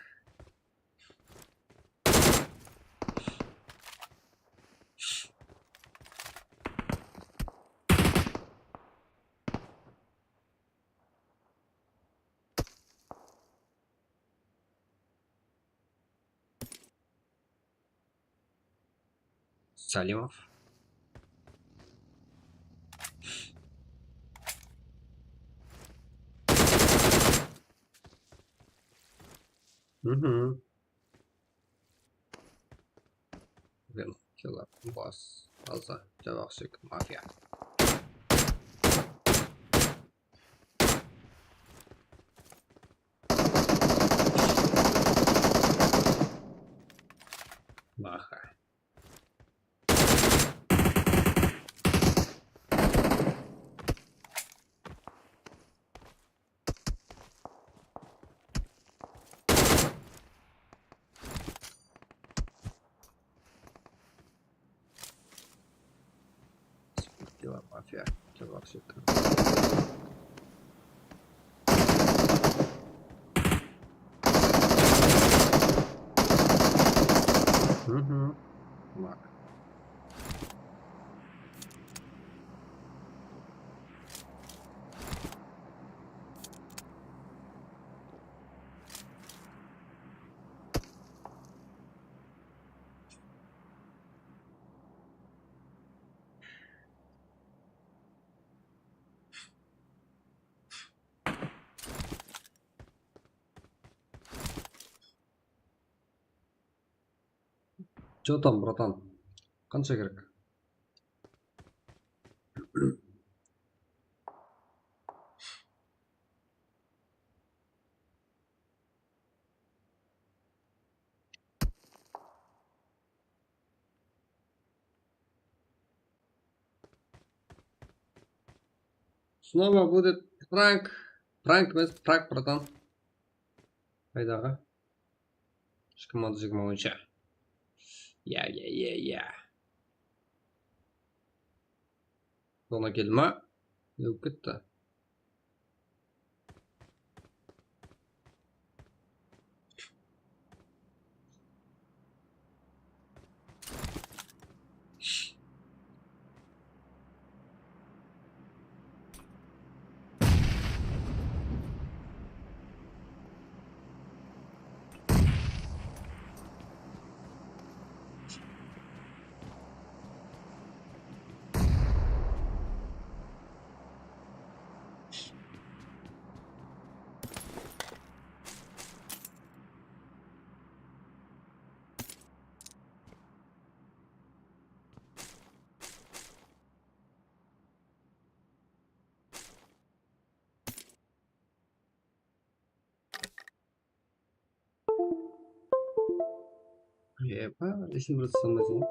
Salimov. Mhm. Killer, boss, aza, javaqshik, mafiya. Maha. Killer, mafiya, javaqshik. Mhm. Mak. Чё там, братан? Qansha kerek? Снова будет пранк. Пранк emes, пранк, братан. Qaydaǵı? Úsh komanda jigirma oyınsha. Ya, ya, ya, ya. Zona keldi ma? Ne bolıp ketti? Epa, esin bir salmaysań.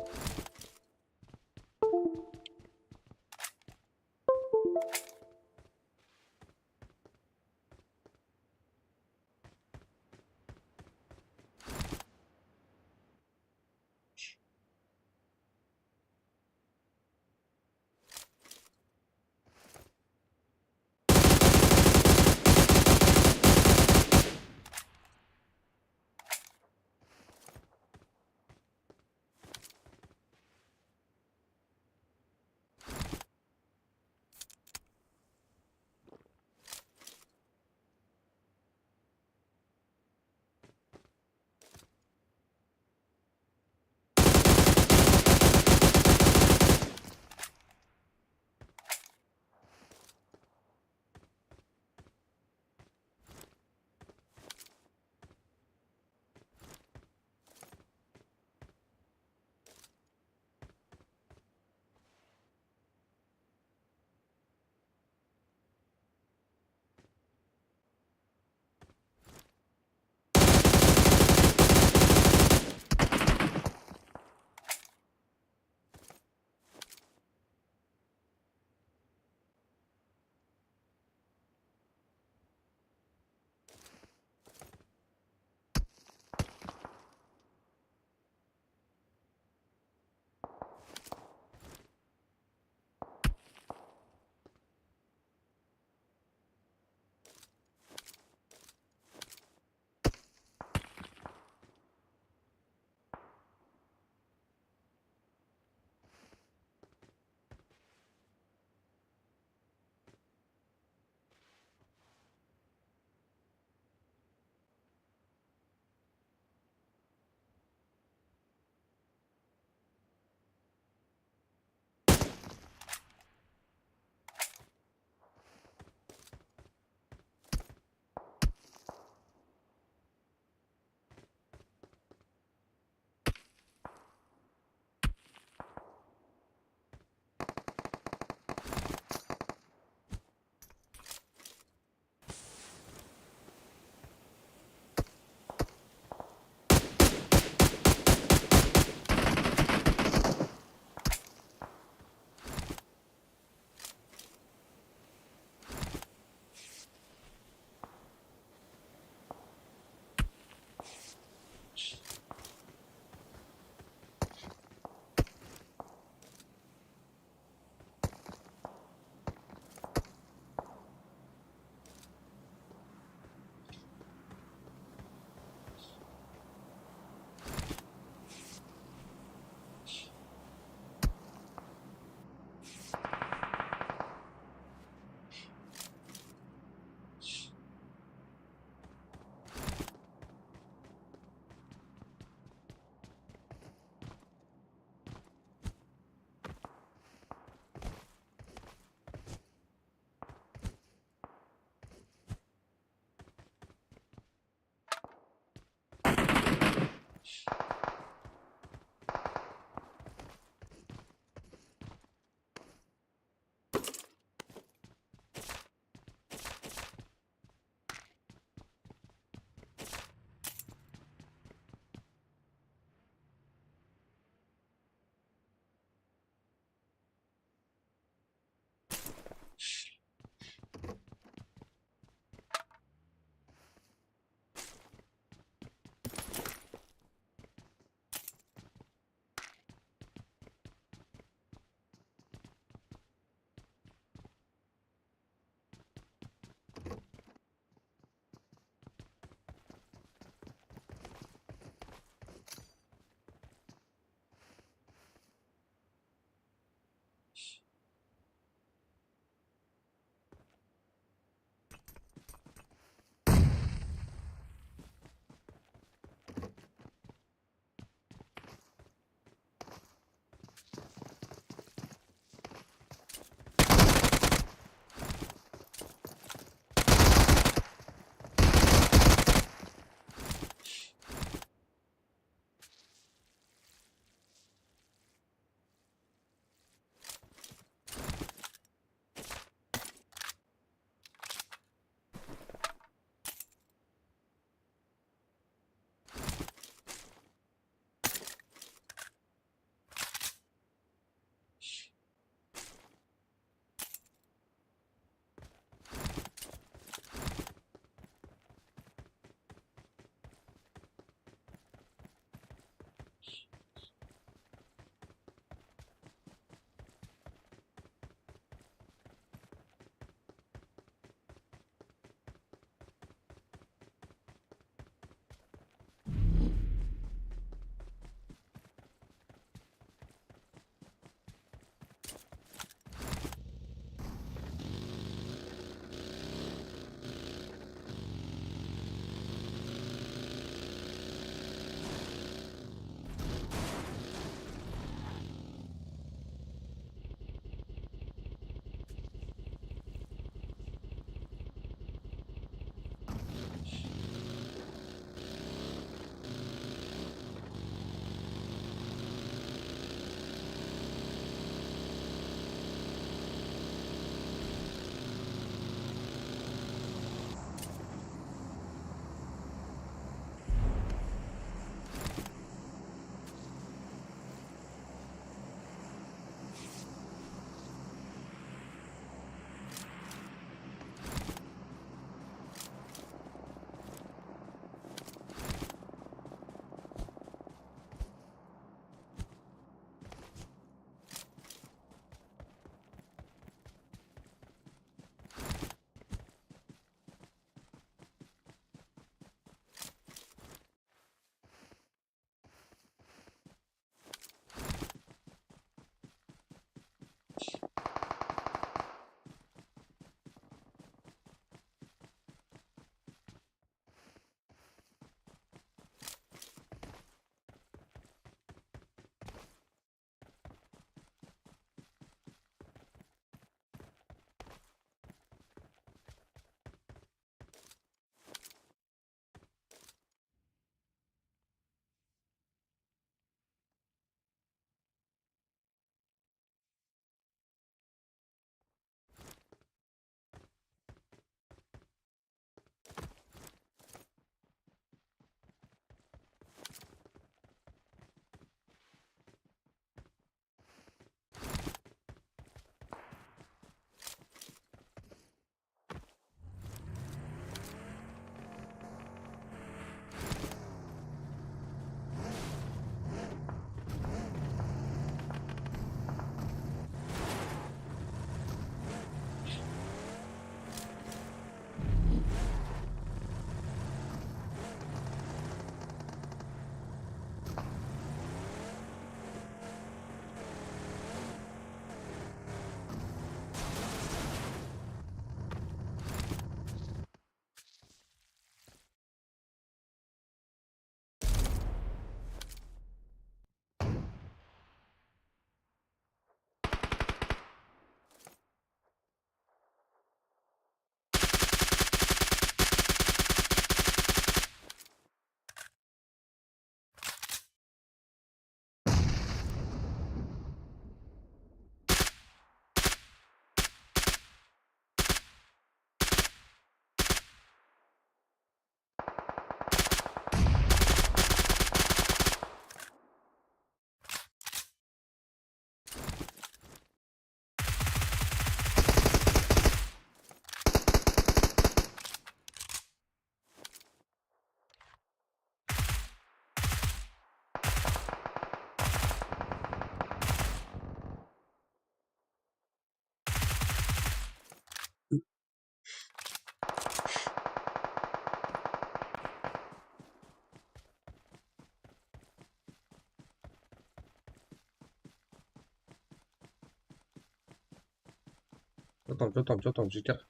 Jotam, jotam, jotam, jigitler.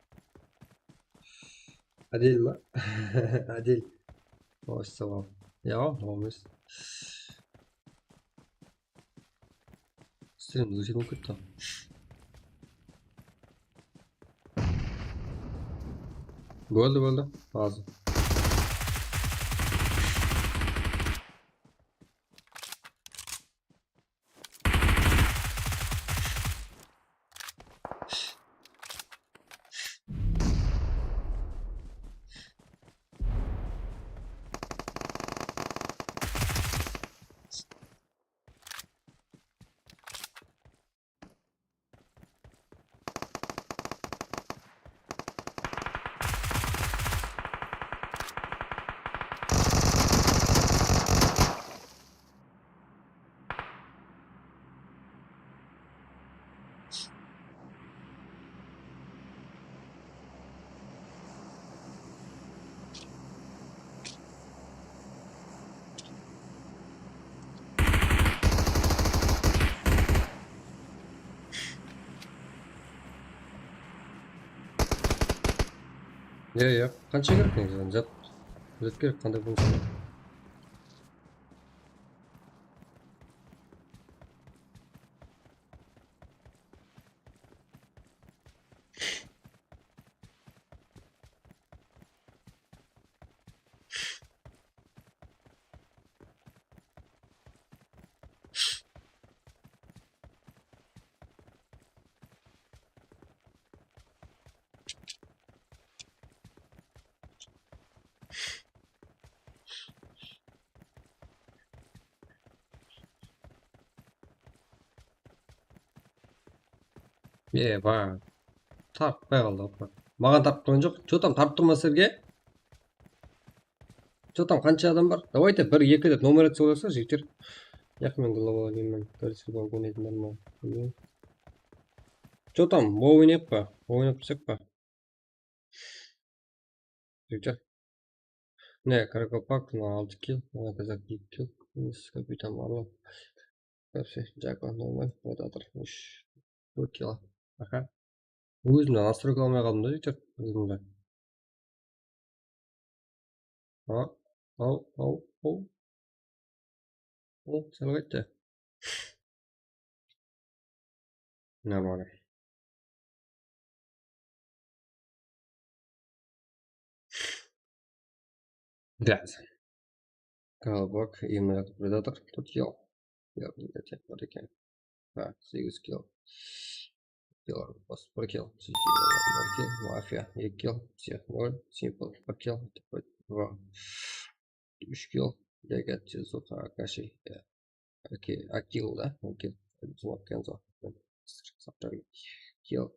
Adil ma? Adil. Massalaam. Ya, oǵan emes. Stream óshirip ketti. Boldı, boldı. Házir. Ya, ya. Qansha kerek negizi? Zat. Zat kerek, qanday bolsa. Eba. Tartpay qaldı, opa. Maǵan tartıp turǵan joq. Что там, tartıp tur ma sizlerge? Что там, qansha adam bar? Давайте bir, eki dep nomer etse bolasız, jigitler. Yaq, men glava oynayman. Короче, glava oynaytın bar ma? Bilmeymen. Что там, WoW oynayıq pa? WoW oynap tursaq pa? Jigitler. Mine, Karakopak, mına altı kill, mına Kazak eki kill, Miss Kapitan Marlon. Вообще, Джако нормально, вот atır, úsh, tórt kill. Aha. Ózimde настройка almay qaldım da, jigitler, ózimde. Aw, aw, aw, aw. Ol, sal qayttı. Нормально. Gaz. Kalbak, emulator, predator, tórt kill. Yaq, bar eken. Ha, segiz kill. Kill, bas, bir kill. Bir kill. Mafia, eki kill. Psix, nol. Simple, bir kill. Два. Úsh kill. Legend, Tezuka, Akashi. Ake, Akil da. Akil. Kenzo. Kill.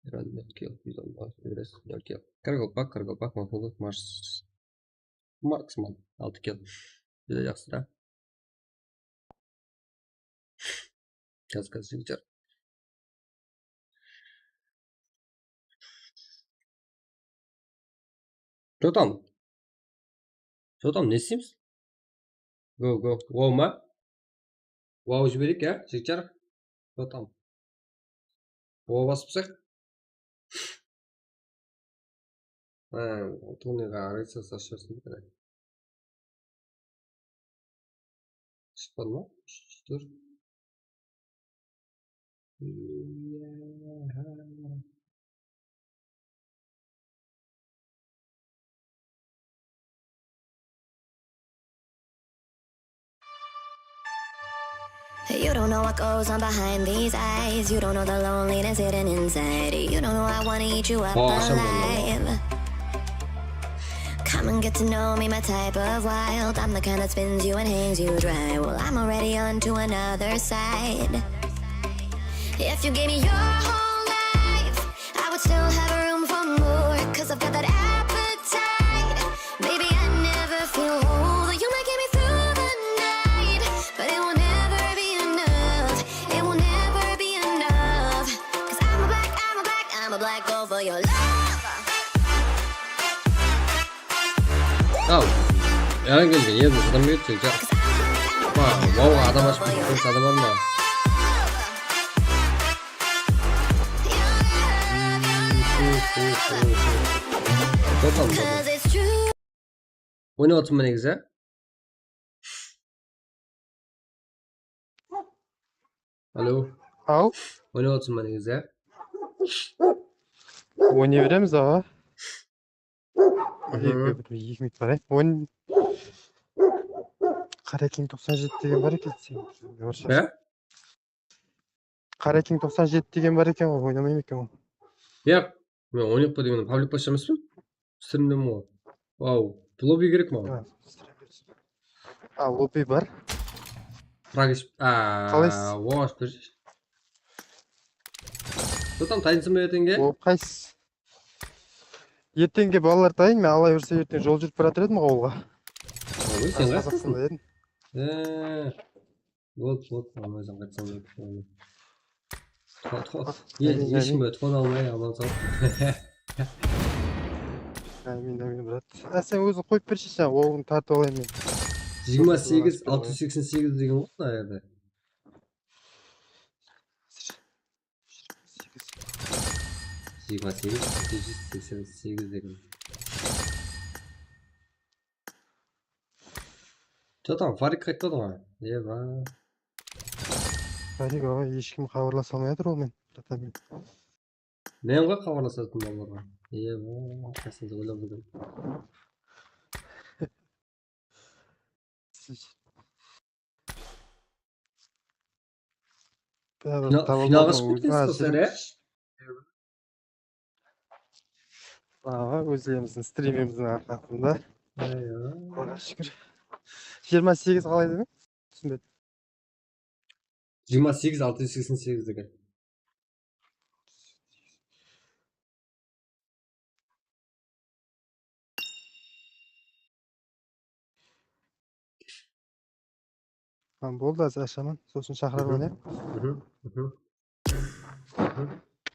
Iran, nol kill. Bizon, nol. Everest, nol kill. Kargılpak, Kargılpak, Mahmudov, Mars. Marksman, altı kill. Júdá jaqsı da. Kaz, kaz, jigitler. Что там? Что там, ne isteymiz? Go, go. Wow ma? Wow jibereyik, ya, jigitler. Что там? Wow basıpsaq. Ha, turnirge qaraysa, sasharsın. Shıqpadı ma? Úsh, tórt. You don't know what goes on behind these eyes. You don't know the loneliness hidden inside. You don't know I wanna eat you up alive. Come and get to know me, my type of wild. I'm the kind that spins you and hangs you dry. Well, I'm already on to another side. If you gave me your whole life, I would still have room for more. 'Cause I've got that appetite. Maybe I never feel whole, though you might get me through the night, but it will never be enough, it will never be enough, 'cause I'm a black, I'm a black, I'm a black girl for your love. Al. Yalan kelgen, endi adam ketecek, ja. Wow, adam ashıp ketken adam bar ma? Oynap atırman negizi. Alo. Al. Oynap atırman negizi. Oynay beremiz, aǵa. Eki minut barayın. On. Qarakiń toqsan jeti degen bar eken. He? Qarakiń toqsan jeti degen bar eken ǵoy, oynamayma eken ol. Yaq, men oynayıq pa degen, public basha emeспen. Strimdemen ǵoy. Vau, lobby kerek maǵan. A, lobby bar. Frag ish-, a, qalaysız? Osh, bir. Что там, tayınsın ba ertenge? O, qaysı? Ertenge balalar tayın, men Alla buyırsa erteń jol júrip baratır edim awılǵa. Oy, sen qaysıdasań? Qazaqstanda edim. E, Boldı, boldı, aman-esen qaytsań boldı. Tuqa, tuqa. Ámin, ámin. Hesh kim tuqan almay, aman sal. Ámin, ámin, brat. Á, sen óziń qoyıp bershi, sen oǵıńdı tartıp alayın men. Jigirma segiz, altı júz seksen segiz degen ǵoy mına jerde. Jigirma segiz, altı júz seksen segiz degen. Что там, Farik qaytpadı ǵoy? Eba. Farik aǵa, hesh kim xabarlasa almay atır ol men. Men ǵoy xabarlasatın balalarǵa. Eba, qasında oylap júrdim. Final-, finalǵa shıǵıp ketkensiz ǵoy sizler, ya? Awa, ózlerimizdiń strimimizdiń arqasında. Aywa. Qudaǵa shúkir. Jigirma segiz qalay dedim? Túsinbedim. Jigirma segiz, altı júz seksen segiz degen. Tamam, boldı, házir ashaman, sosın shaqıraman, ya?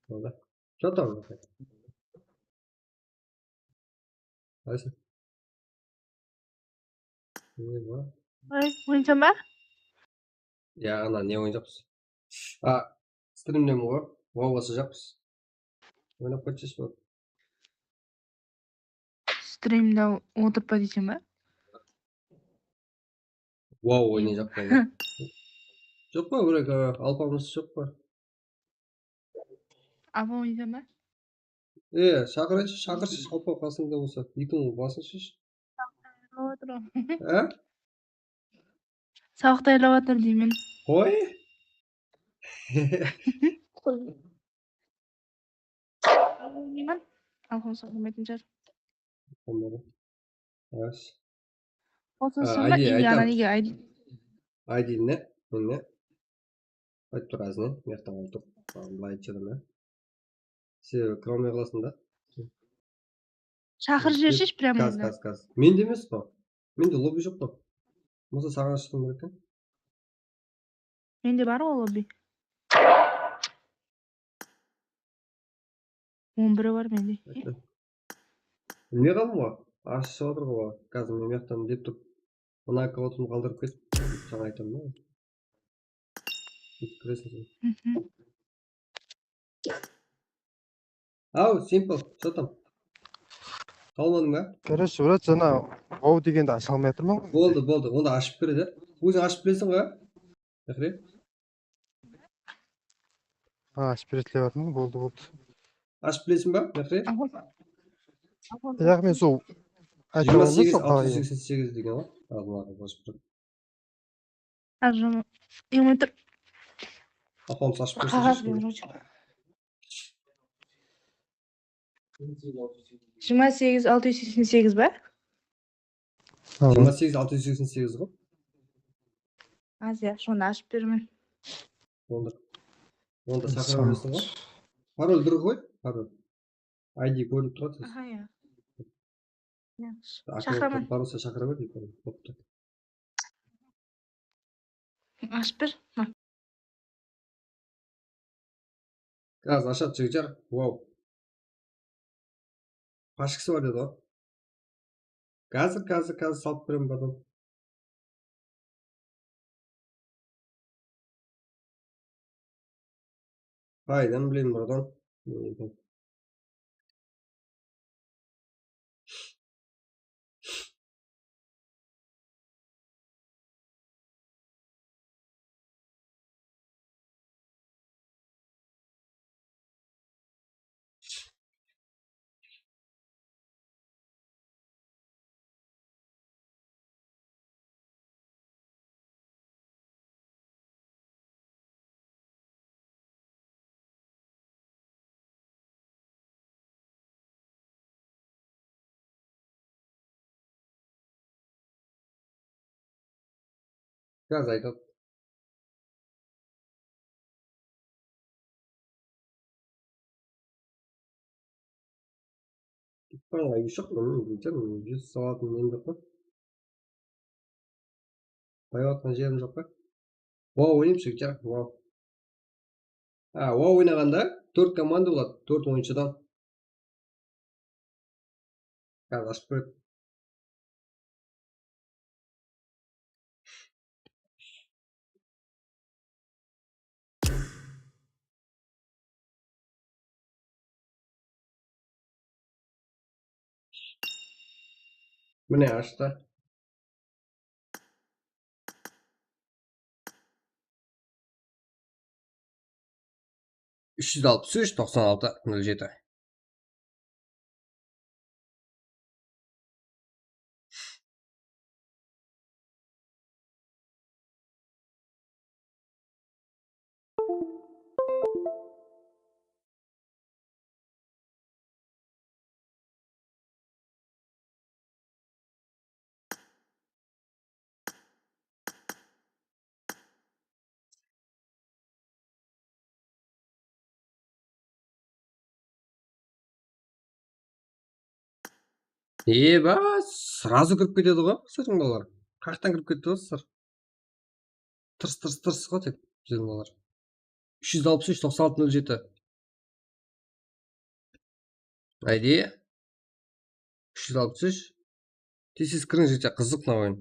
Boldı. Что там? Qaysı? Ne bar? Ay, oynasań ba? Ya, ana, ne oynayjaqpız? A, strimdemen ǵoy. Owa, basajaqpız. Oynap qaytshısh, bro. Strimde otırıp pa deyseń ba? Wow, oynayjaqpan. Joq pa, bir-eki alpamıs joq pa? Apa oynaysań ba? E, shaqırayınshı, shaqırshı, alpa qasıńda bolsa. Ekewin basınshı. Otır ol. Há? Sabaq tayarlap atır deymen. Qoy. Alxon soqlamaytın shıǵar. Anladım. Ras. Olsun, a, sonda I D, I D, ana nege I D? I D ne? Mende. Aytıp tur azın, mıyaqta alıp tur. Tamam, bılay aytshı da. Sebebi kiraw almay qalasıń da. Shaqırıp jibersheshshi, прям gaz, meni. Gaz, gaz. Mende emes ǵo. Mende lobby joq ǵo. Bolsa saǵan ashıp turıw kerek eken. Mende bar ǵo lobby. On biri bar mende. Bilmey qaldım ǵo. Ashıp atır ǵo. Gaz, men mıyaqtan dep turıp. Mına akkauntımdı qaldırıp ket. Saǵan aytaman da. Ketireseń sen. Aw, Simple, что там? Tawmadıń ba? Короче, brat, jana wow degendi asha almay atırman ǵoy. Boldı, boldı. Onda ashıp beredi. Óziń ashıp bilesiń ǵoy, Mehri? Ha, ashıp beredi dep atırman. Boldı, boldı. Ashıp bilesiń ba, Mehri? Yaq, men sol jigirma segiz, altı júz seksen segiz degen ǵoy. Aldın aǵa, basıp tur. Arjama. Yigirma tur. Apamız ashıp bersin. Qaǵaz benen. Jigirma segiz, altı júz seksen segiz ba? Jigirma segiz, altı júz seksen segiz ǵo. Aziya, sonı ashıp bermen. Onda. Onda shaqıra bersin ǵo. Parol dur ǵoy, parol. I D kórinip turadı. Aha, ya. Shaqıraman. Bar bolsa shaqıra ber deydi. Boptı. Ashıp ber. Gaz ashadı, jigitler. Wow. Pashkisi bar edi ǵo. Házir, házir, házir salıp beremen, bratан. Qaydan bileyin, bratан? Gaz aytadı. Bitcoinǵa uyshıq, bilmeymen, júz salatın men joq pa? Bayıp atqan jerim joq pa? Wow, oynayıpsız, jigitler, wow. Ha, wow oynaǵanda tórt komanda boladı, tórt oyınshıdan. Házir ashıp beredi. Mine, ashtı. Úsh júz alpıs úsh, toqsan altı, nol jeti. Eba, сразу kirip ketedi ǵoy, sizlerdiń balalar. Qayaqtan kirip ketedi ǵoy sizler? Tırs, tırs, tırs ǵoy tek bizlerdiń balalar. Úsh júz alpıs úsh, toqsan altı, nol jeti. Ayde. Úsh júz alpıs úsh. Tez-tez kiriń, jigitler, qızıq mına oyın.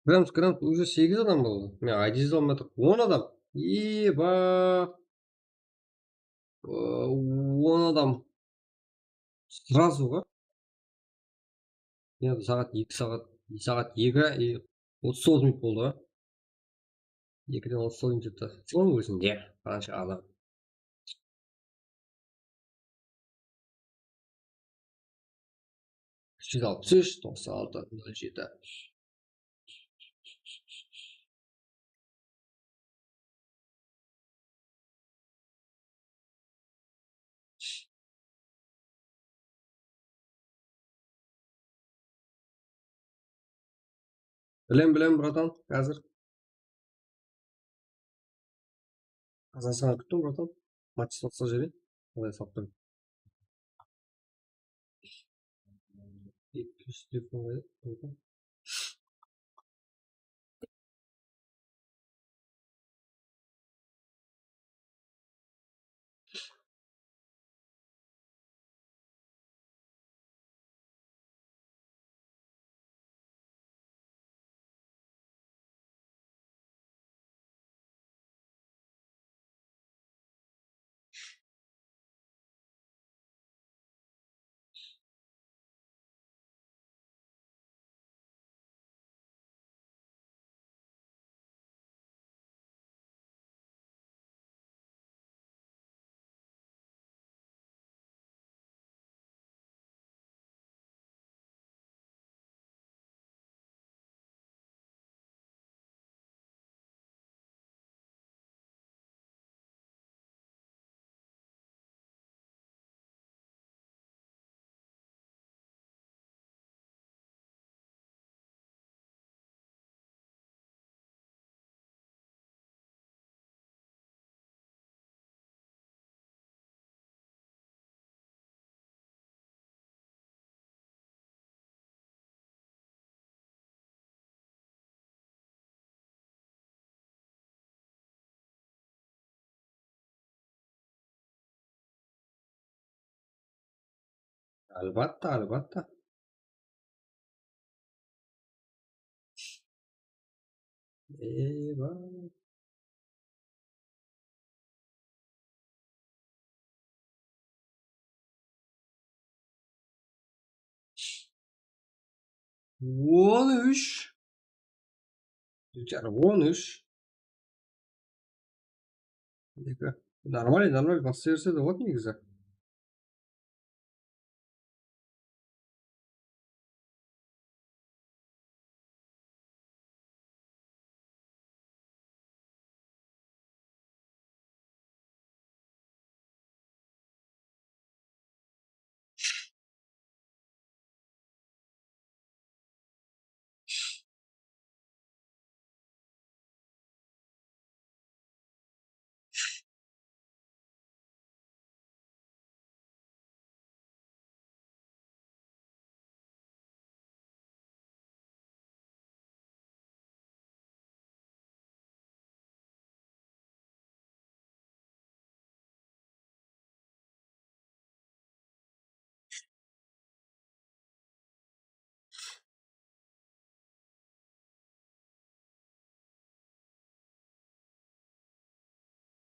Kiremiz, kiremiz, уже segiz adam boldı. Men I D-di almay atırıp, on adam. Eba. On adam. Сразу ǵoy. Ya, saat eki, saat, saat eki, e, otız toǵız minut boldı ǵoy. Ekiden otız toǵız minut ótti. Sonıń ózinde qansha adam. Úsh júz alpıs úsh, toqsan altı, nol jeti. Bilem, bilem, bratan, házir. Qazaqstanǵa kúttim, bratan. Match toqsa jere. Qalay salıp tur. Eki júz telefon qoydı. Albatta, albatta. Eyvah. On úsh. Jigitler, on úsh. Eki. Нормально, нормально, basa berse de boladı negizi.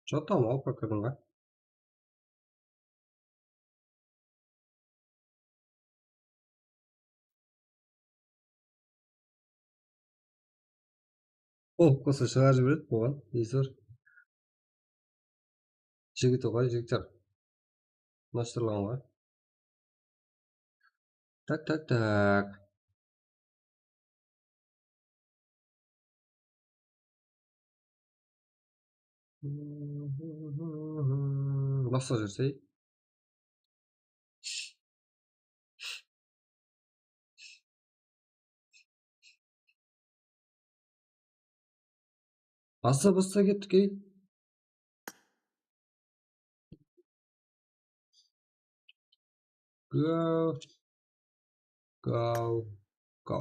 Что там, alpakadınǵa? Ol, qosa shıǵarıp jiberedi buǵan. Nesi bar? Jigit oǵay, jigitler. Mınashtarlaǵan ǵoy. Tak, tak, tak. Basqa júrsey. Basta, basta kettik, ey. Go. Go. Go.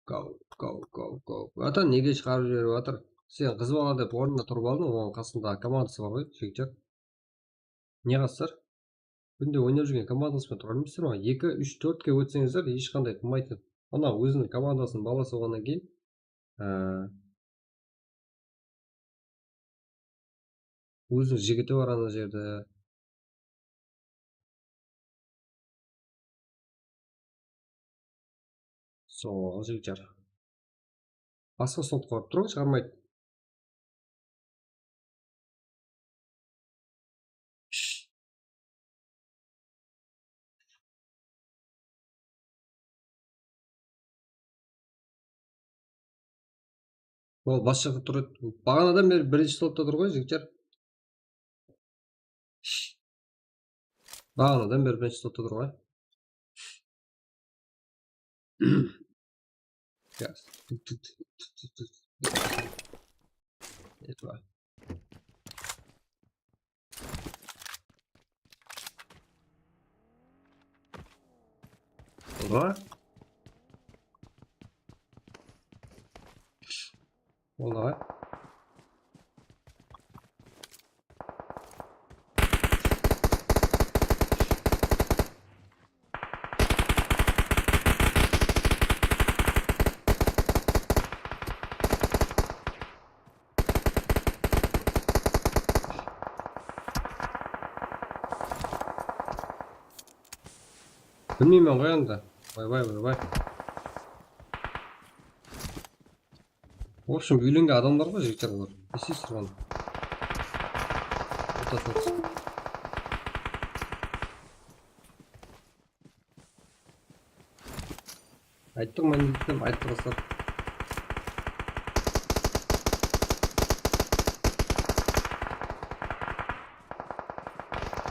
Go, go, go, go. Ata, nege shıǵarıp jiberip atır? Sen qız bala dep ornında turıp aldıń, oǵan qasındaǵı komandası bar ǵoy, jigitler. Ne qasızlar? Kúnde oynap júrgen komandası penen tura bermeysiz ǵoy. Eki, úsh, tórtke ótseńizler, hesh qanday qılmaydı. Ana, óziniń komandasınıń balası bolǵannan keyin, á, óziniń jigiti bar ana jerde. Sol, jigitler. Basqa slot qoyıp tur ǵoy, shıǵarmaydı. Ol bas jaqta tur edi. Baǵanadan beri birinshi slopta tur ǵoy, jigitler. Baǵanadan beri birinshi slopta tur ǵoy. Gaz. Epa. Ola. Ola. Bilmeymen ǵoy endi. Bay bay, bay bay. В общем, úylengen adamlar ǵoy, jigitler, olar. Eseysiz ǵoy. Ortasına tús. Ayttıq men, ayttım, ayttıq ıslap.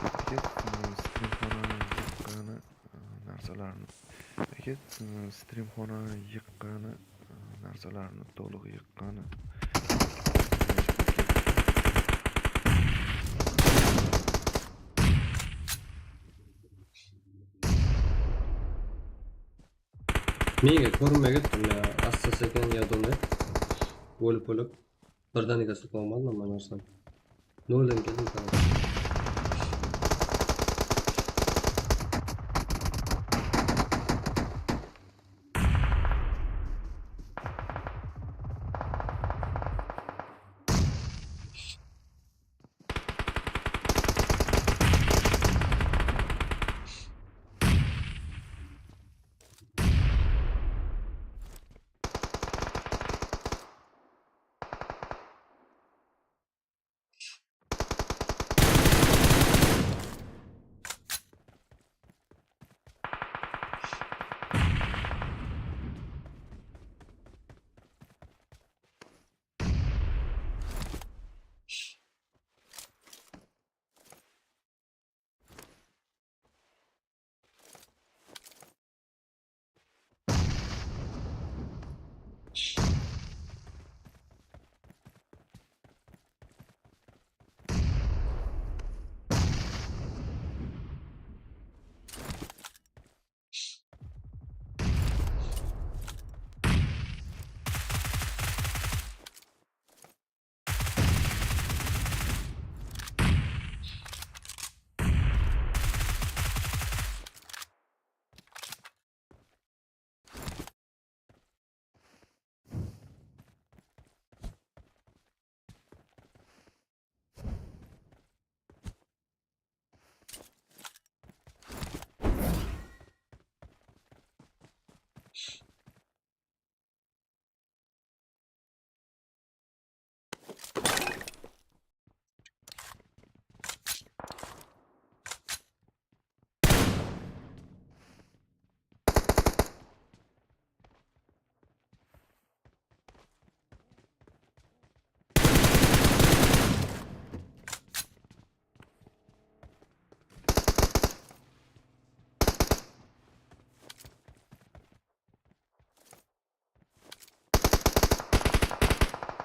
Ket, ket, ıı, strimxonanı yıqqanı, ıı, narsalarını. Ket, ıı, strimxonanı yıqqanı, ıı, narsalarını tolıq yıqqanı. Menge kórinbey ketti, men asta seken, я думаю. Ólip-ólip. Bir dánege sıqıp almadım, aman arsam. Nolden keldim, tamam.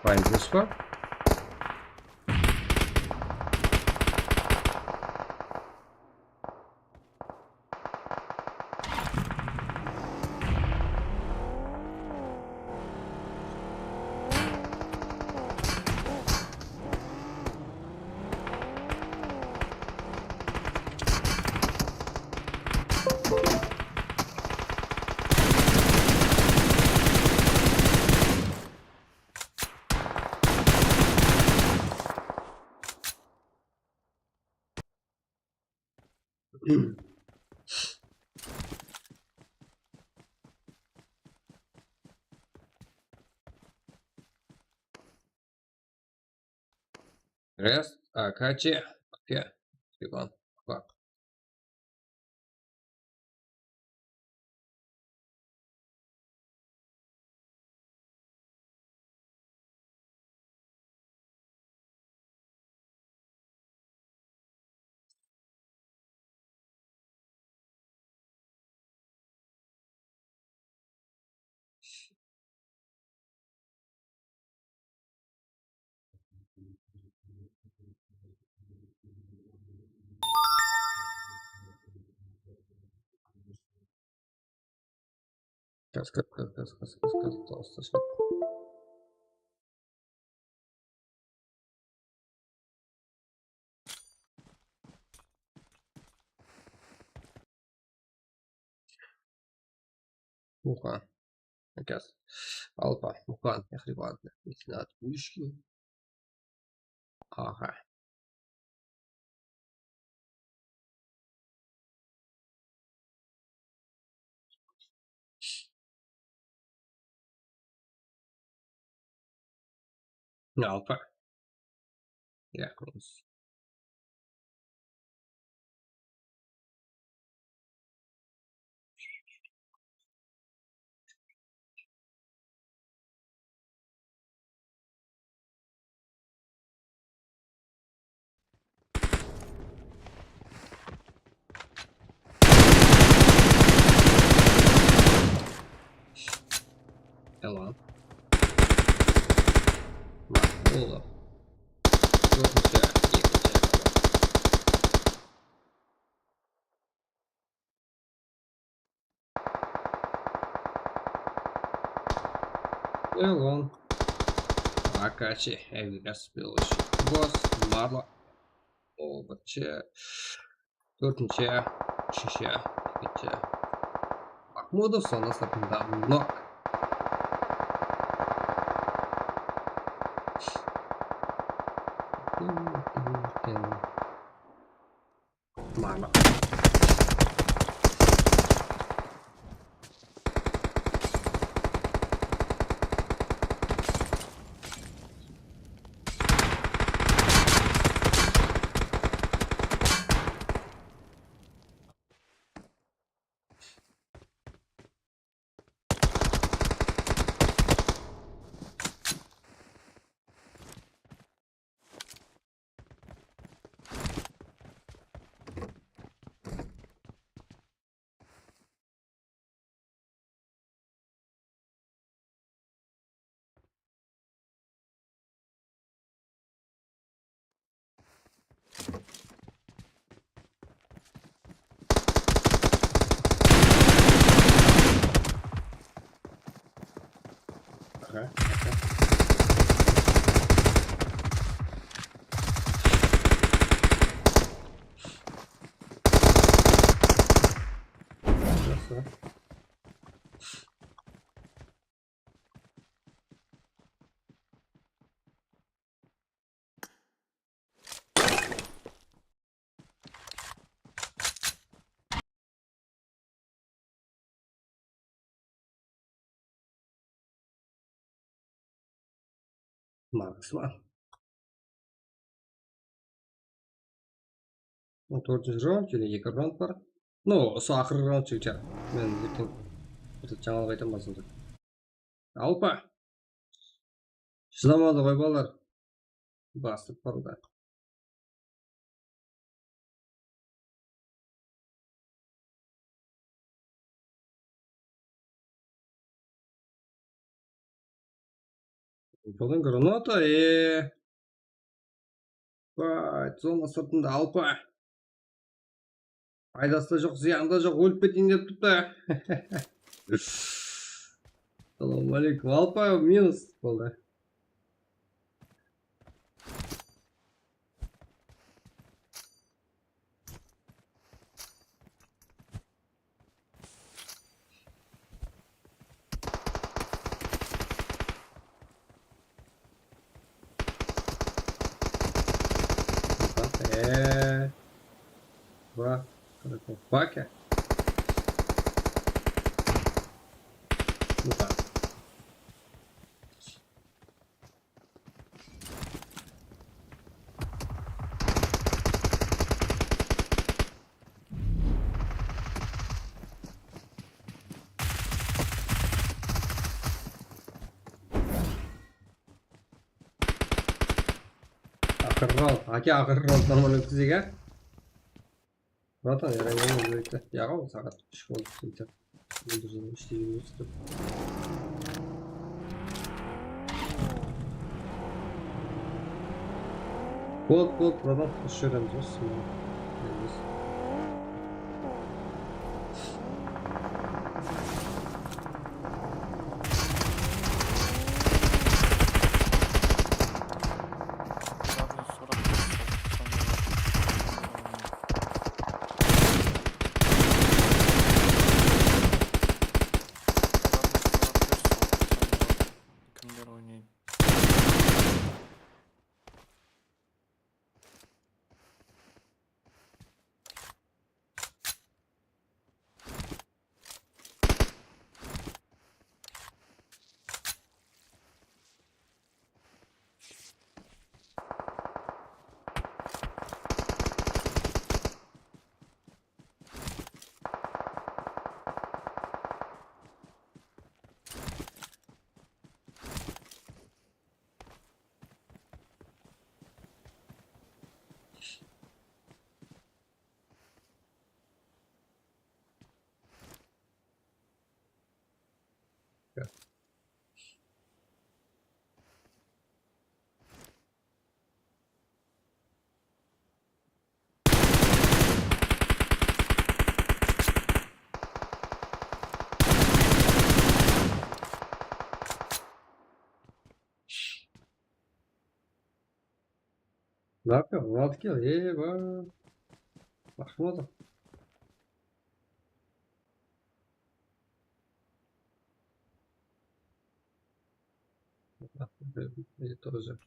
Payımsız ba? Rest, A K C, K, Ivan, bak. Gaz, gaz, gaz, gaz, gaz, gaz, gaz, gaz, gaz. Muxan. Gaz. Alfa. Muxan. Mehribon. Leйтенант Pushkin. Aha. Alfa. Yaqınız. Yalan. Bak, olar. Dördünshi, ekinshi. Yalan. A K C, Avigas, Belosh. Bos, Marla. O, birinshi. Dördinshi, úshinshi, ekinshi. Mahmudov sonda sırtında nok. Marlıq. Aha, aha. Jaqsı. Marksman. On to'rtinchi raund, jáne eki raund bar. No, usı aqırǵı raund, jigitler. Men erteń bir jańalıq aytaman, basında. Alpa. Shıdamadı ǵoy, balalar. Basıp bardı. Buradan granata, e. Vay, zona sırtında alpa. Paydası da joq, zıyanı da joq, ólip keteyin dep turıptı. Assalawma áleykum. Alpa minus boldı. Bak, e. Bak, bak ya. Bak. Aqırır al, ake, aqırır al, zaman ótkizeyik, á? Bratan, yarayman, ózbekte. Yaǵaw, saat úsh boldı, sentябрь. Boldı, bratan, úsh júremiz, usı. Kimler oynaydı? Ne yapıyor? On altı kill. Eyvah. Bakmadım. Endi тоже.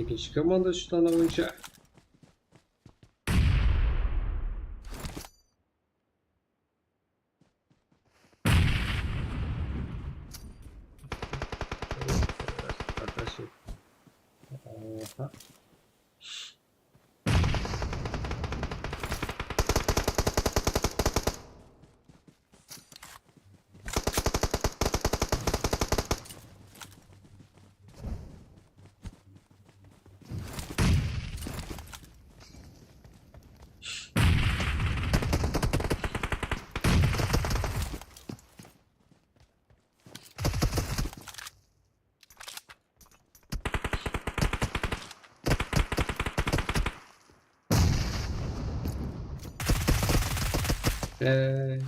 Ekinshi komanda úsh dana oyınsha. Aha. Ee,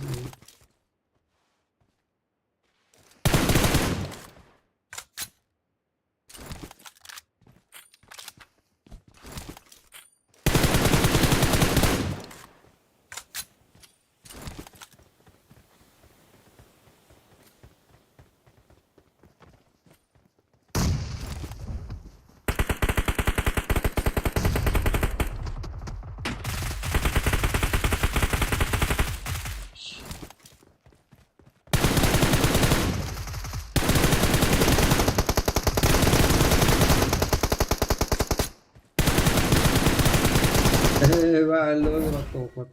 Eyvah, elli bir attı, oqat.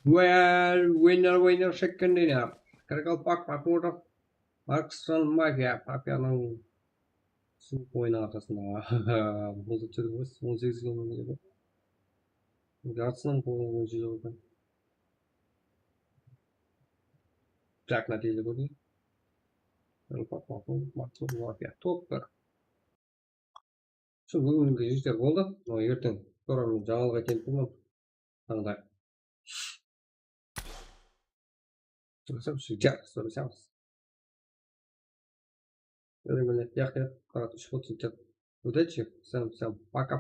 Well, winner, winner, chicken dinner. Qaraqalpaq, Mahmudov, Marksman, Mafia, Mafianıń suwıq oyını arqasında. Bul da túr emes, on segiz kilometr edi. Jardısınıń qoyılǵan jeri ekan. Jaq nátiyje kórdi. Top bir. Sol búgingi júzler boldı. Mına erteń soramın jańalıq aytayın turman. Tańda. Sorasamız, jaq, sorasamız. Yaq, yaq, qaradı, úsh otız. Удачи, всем, всем, пока.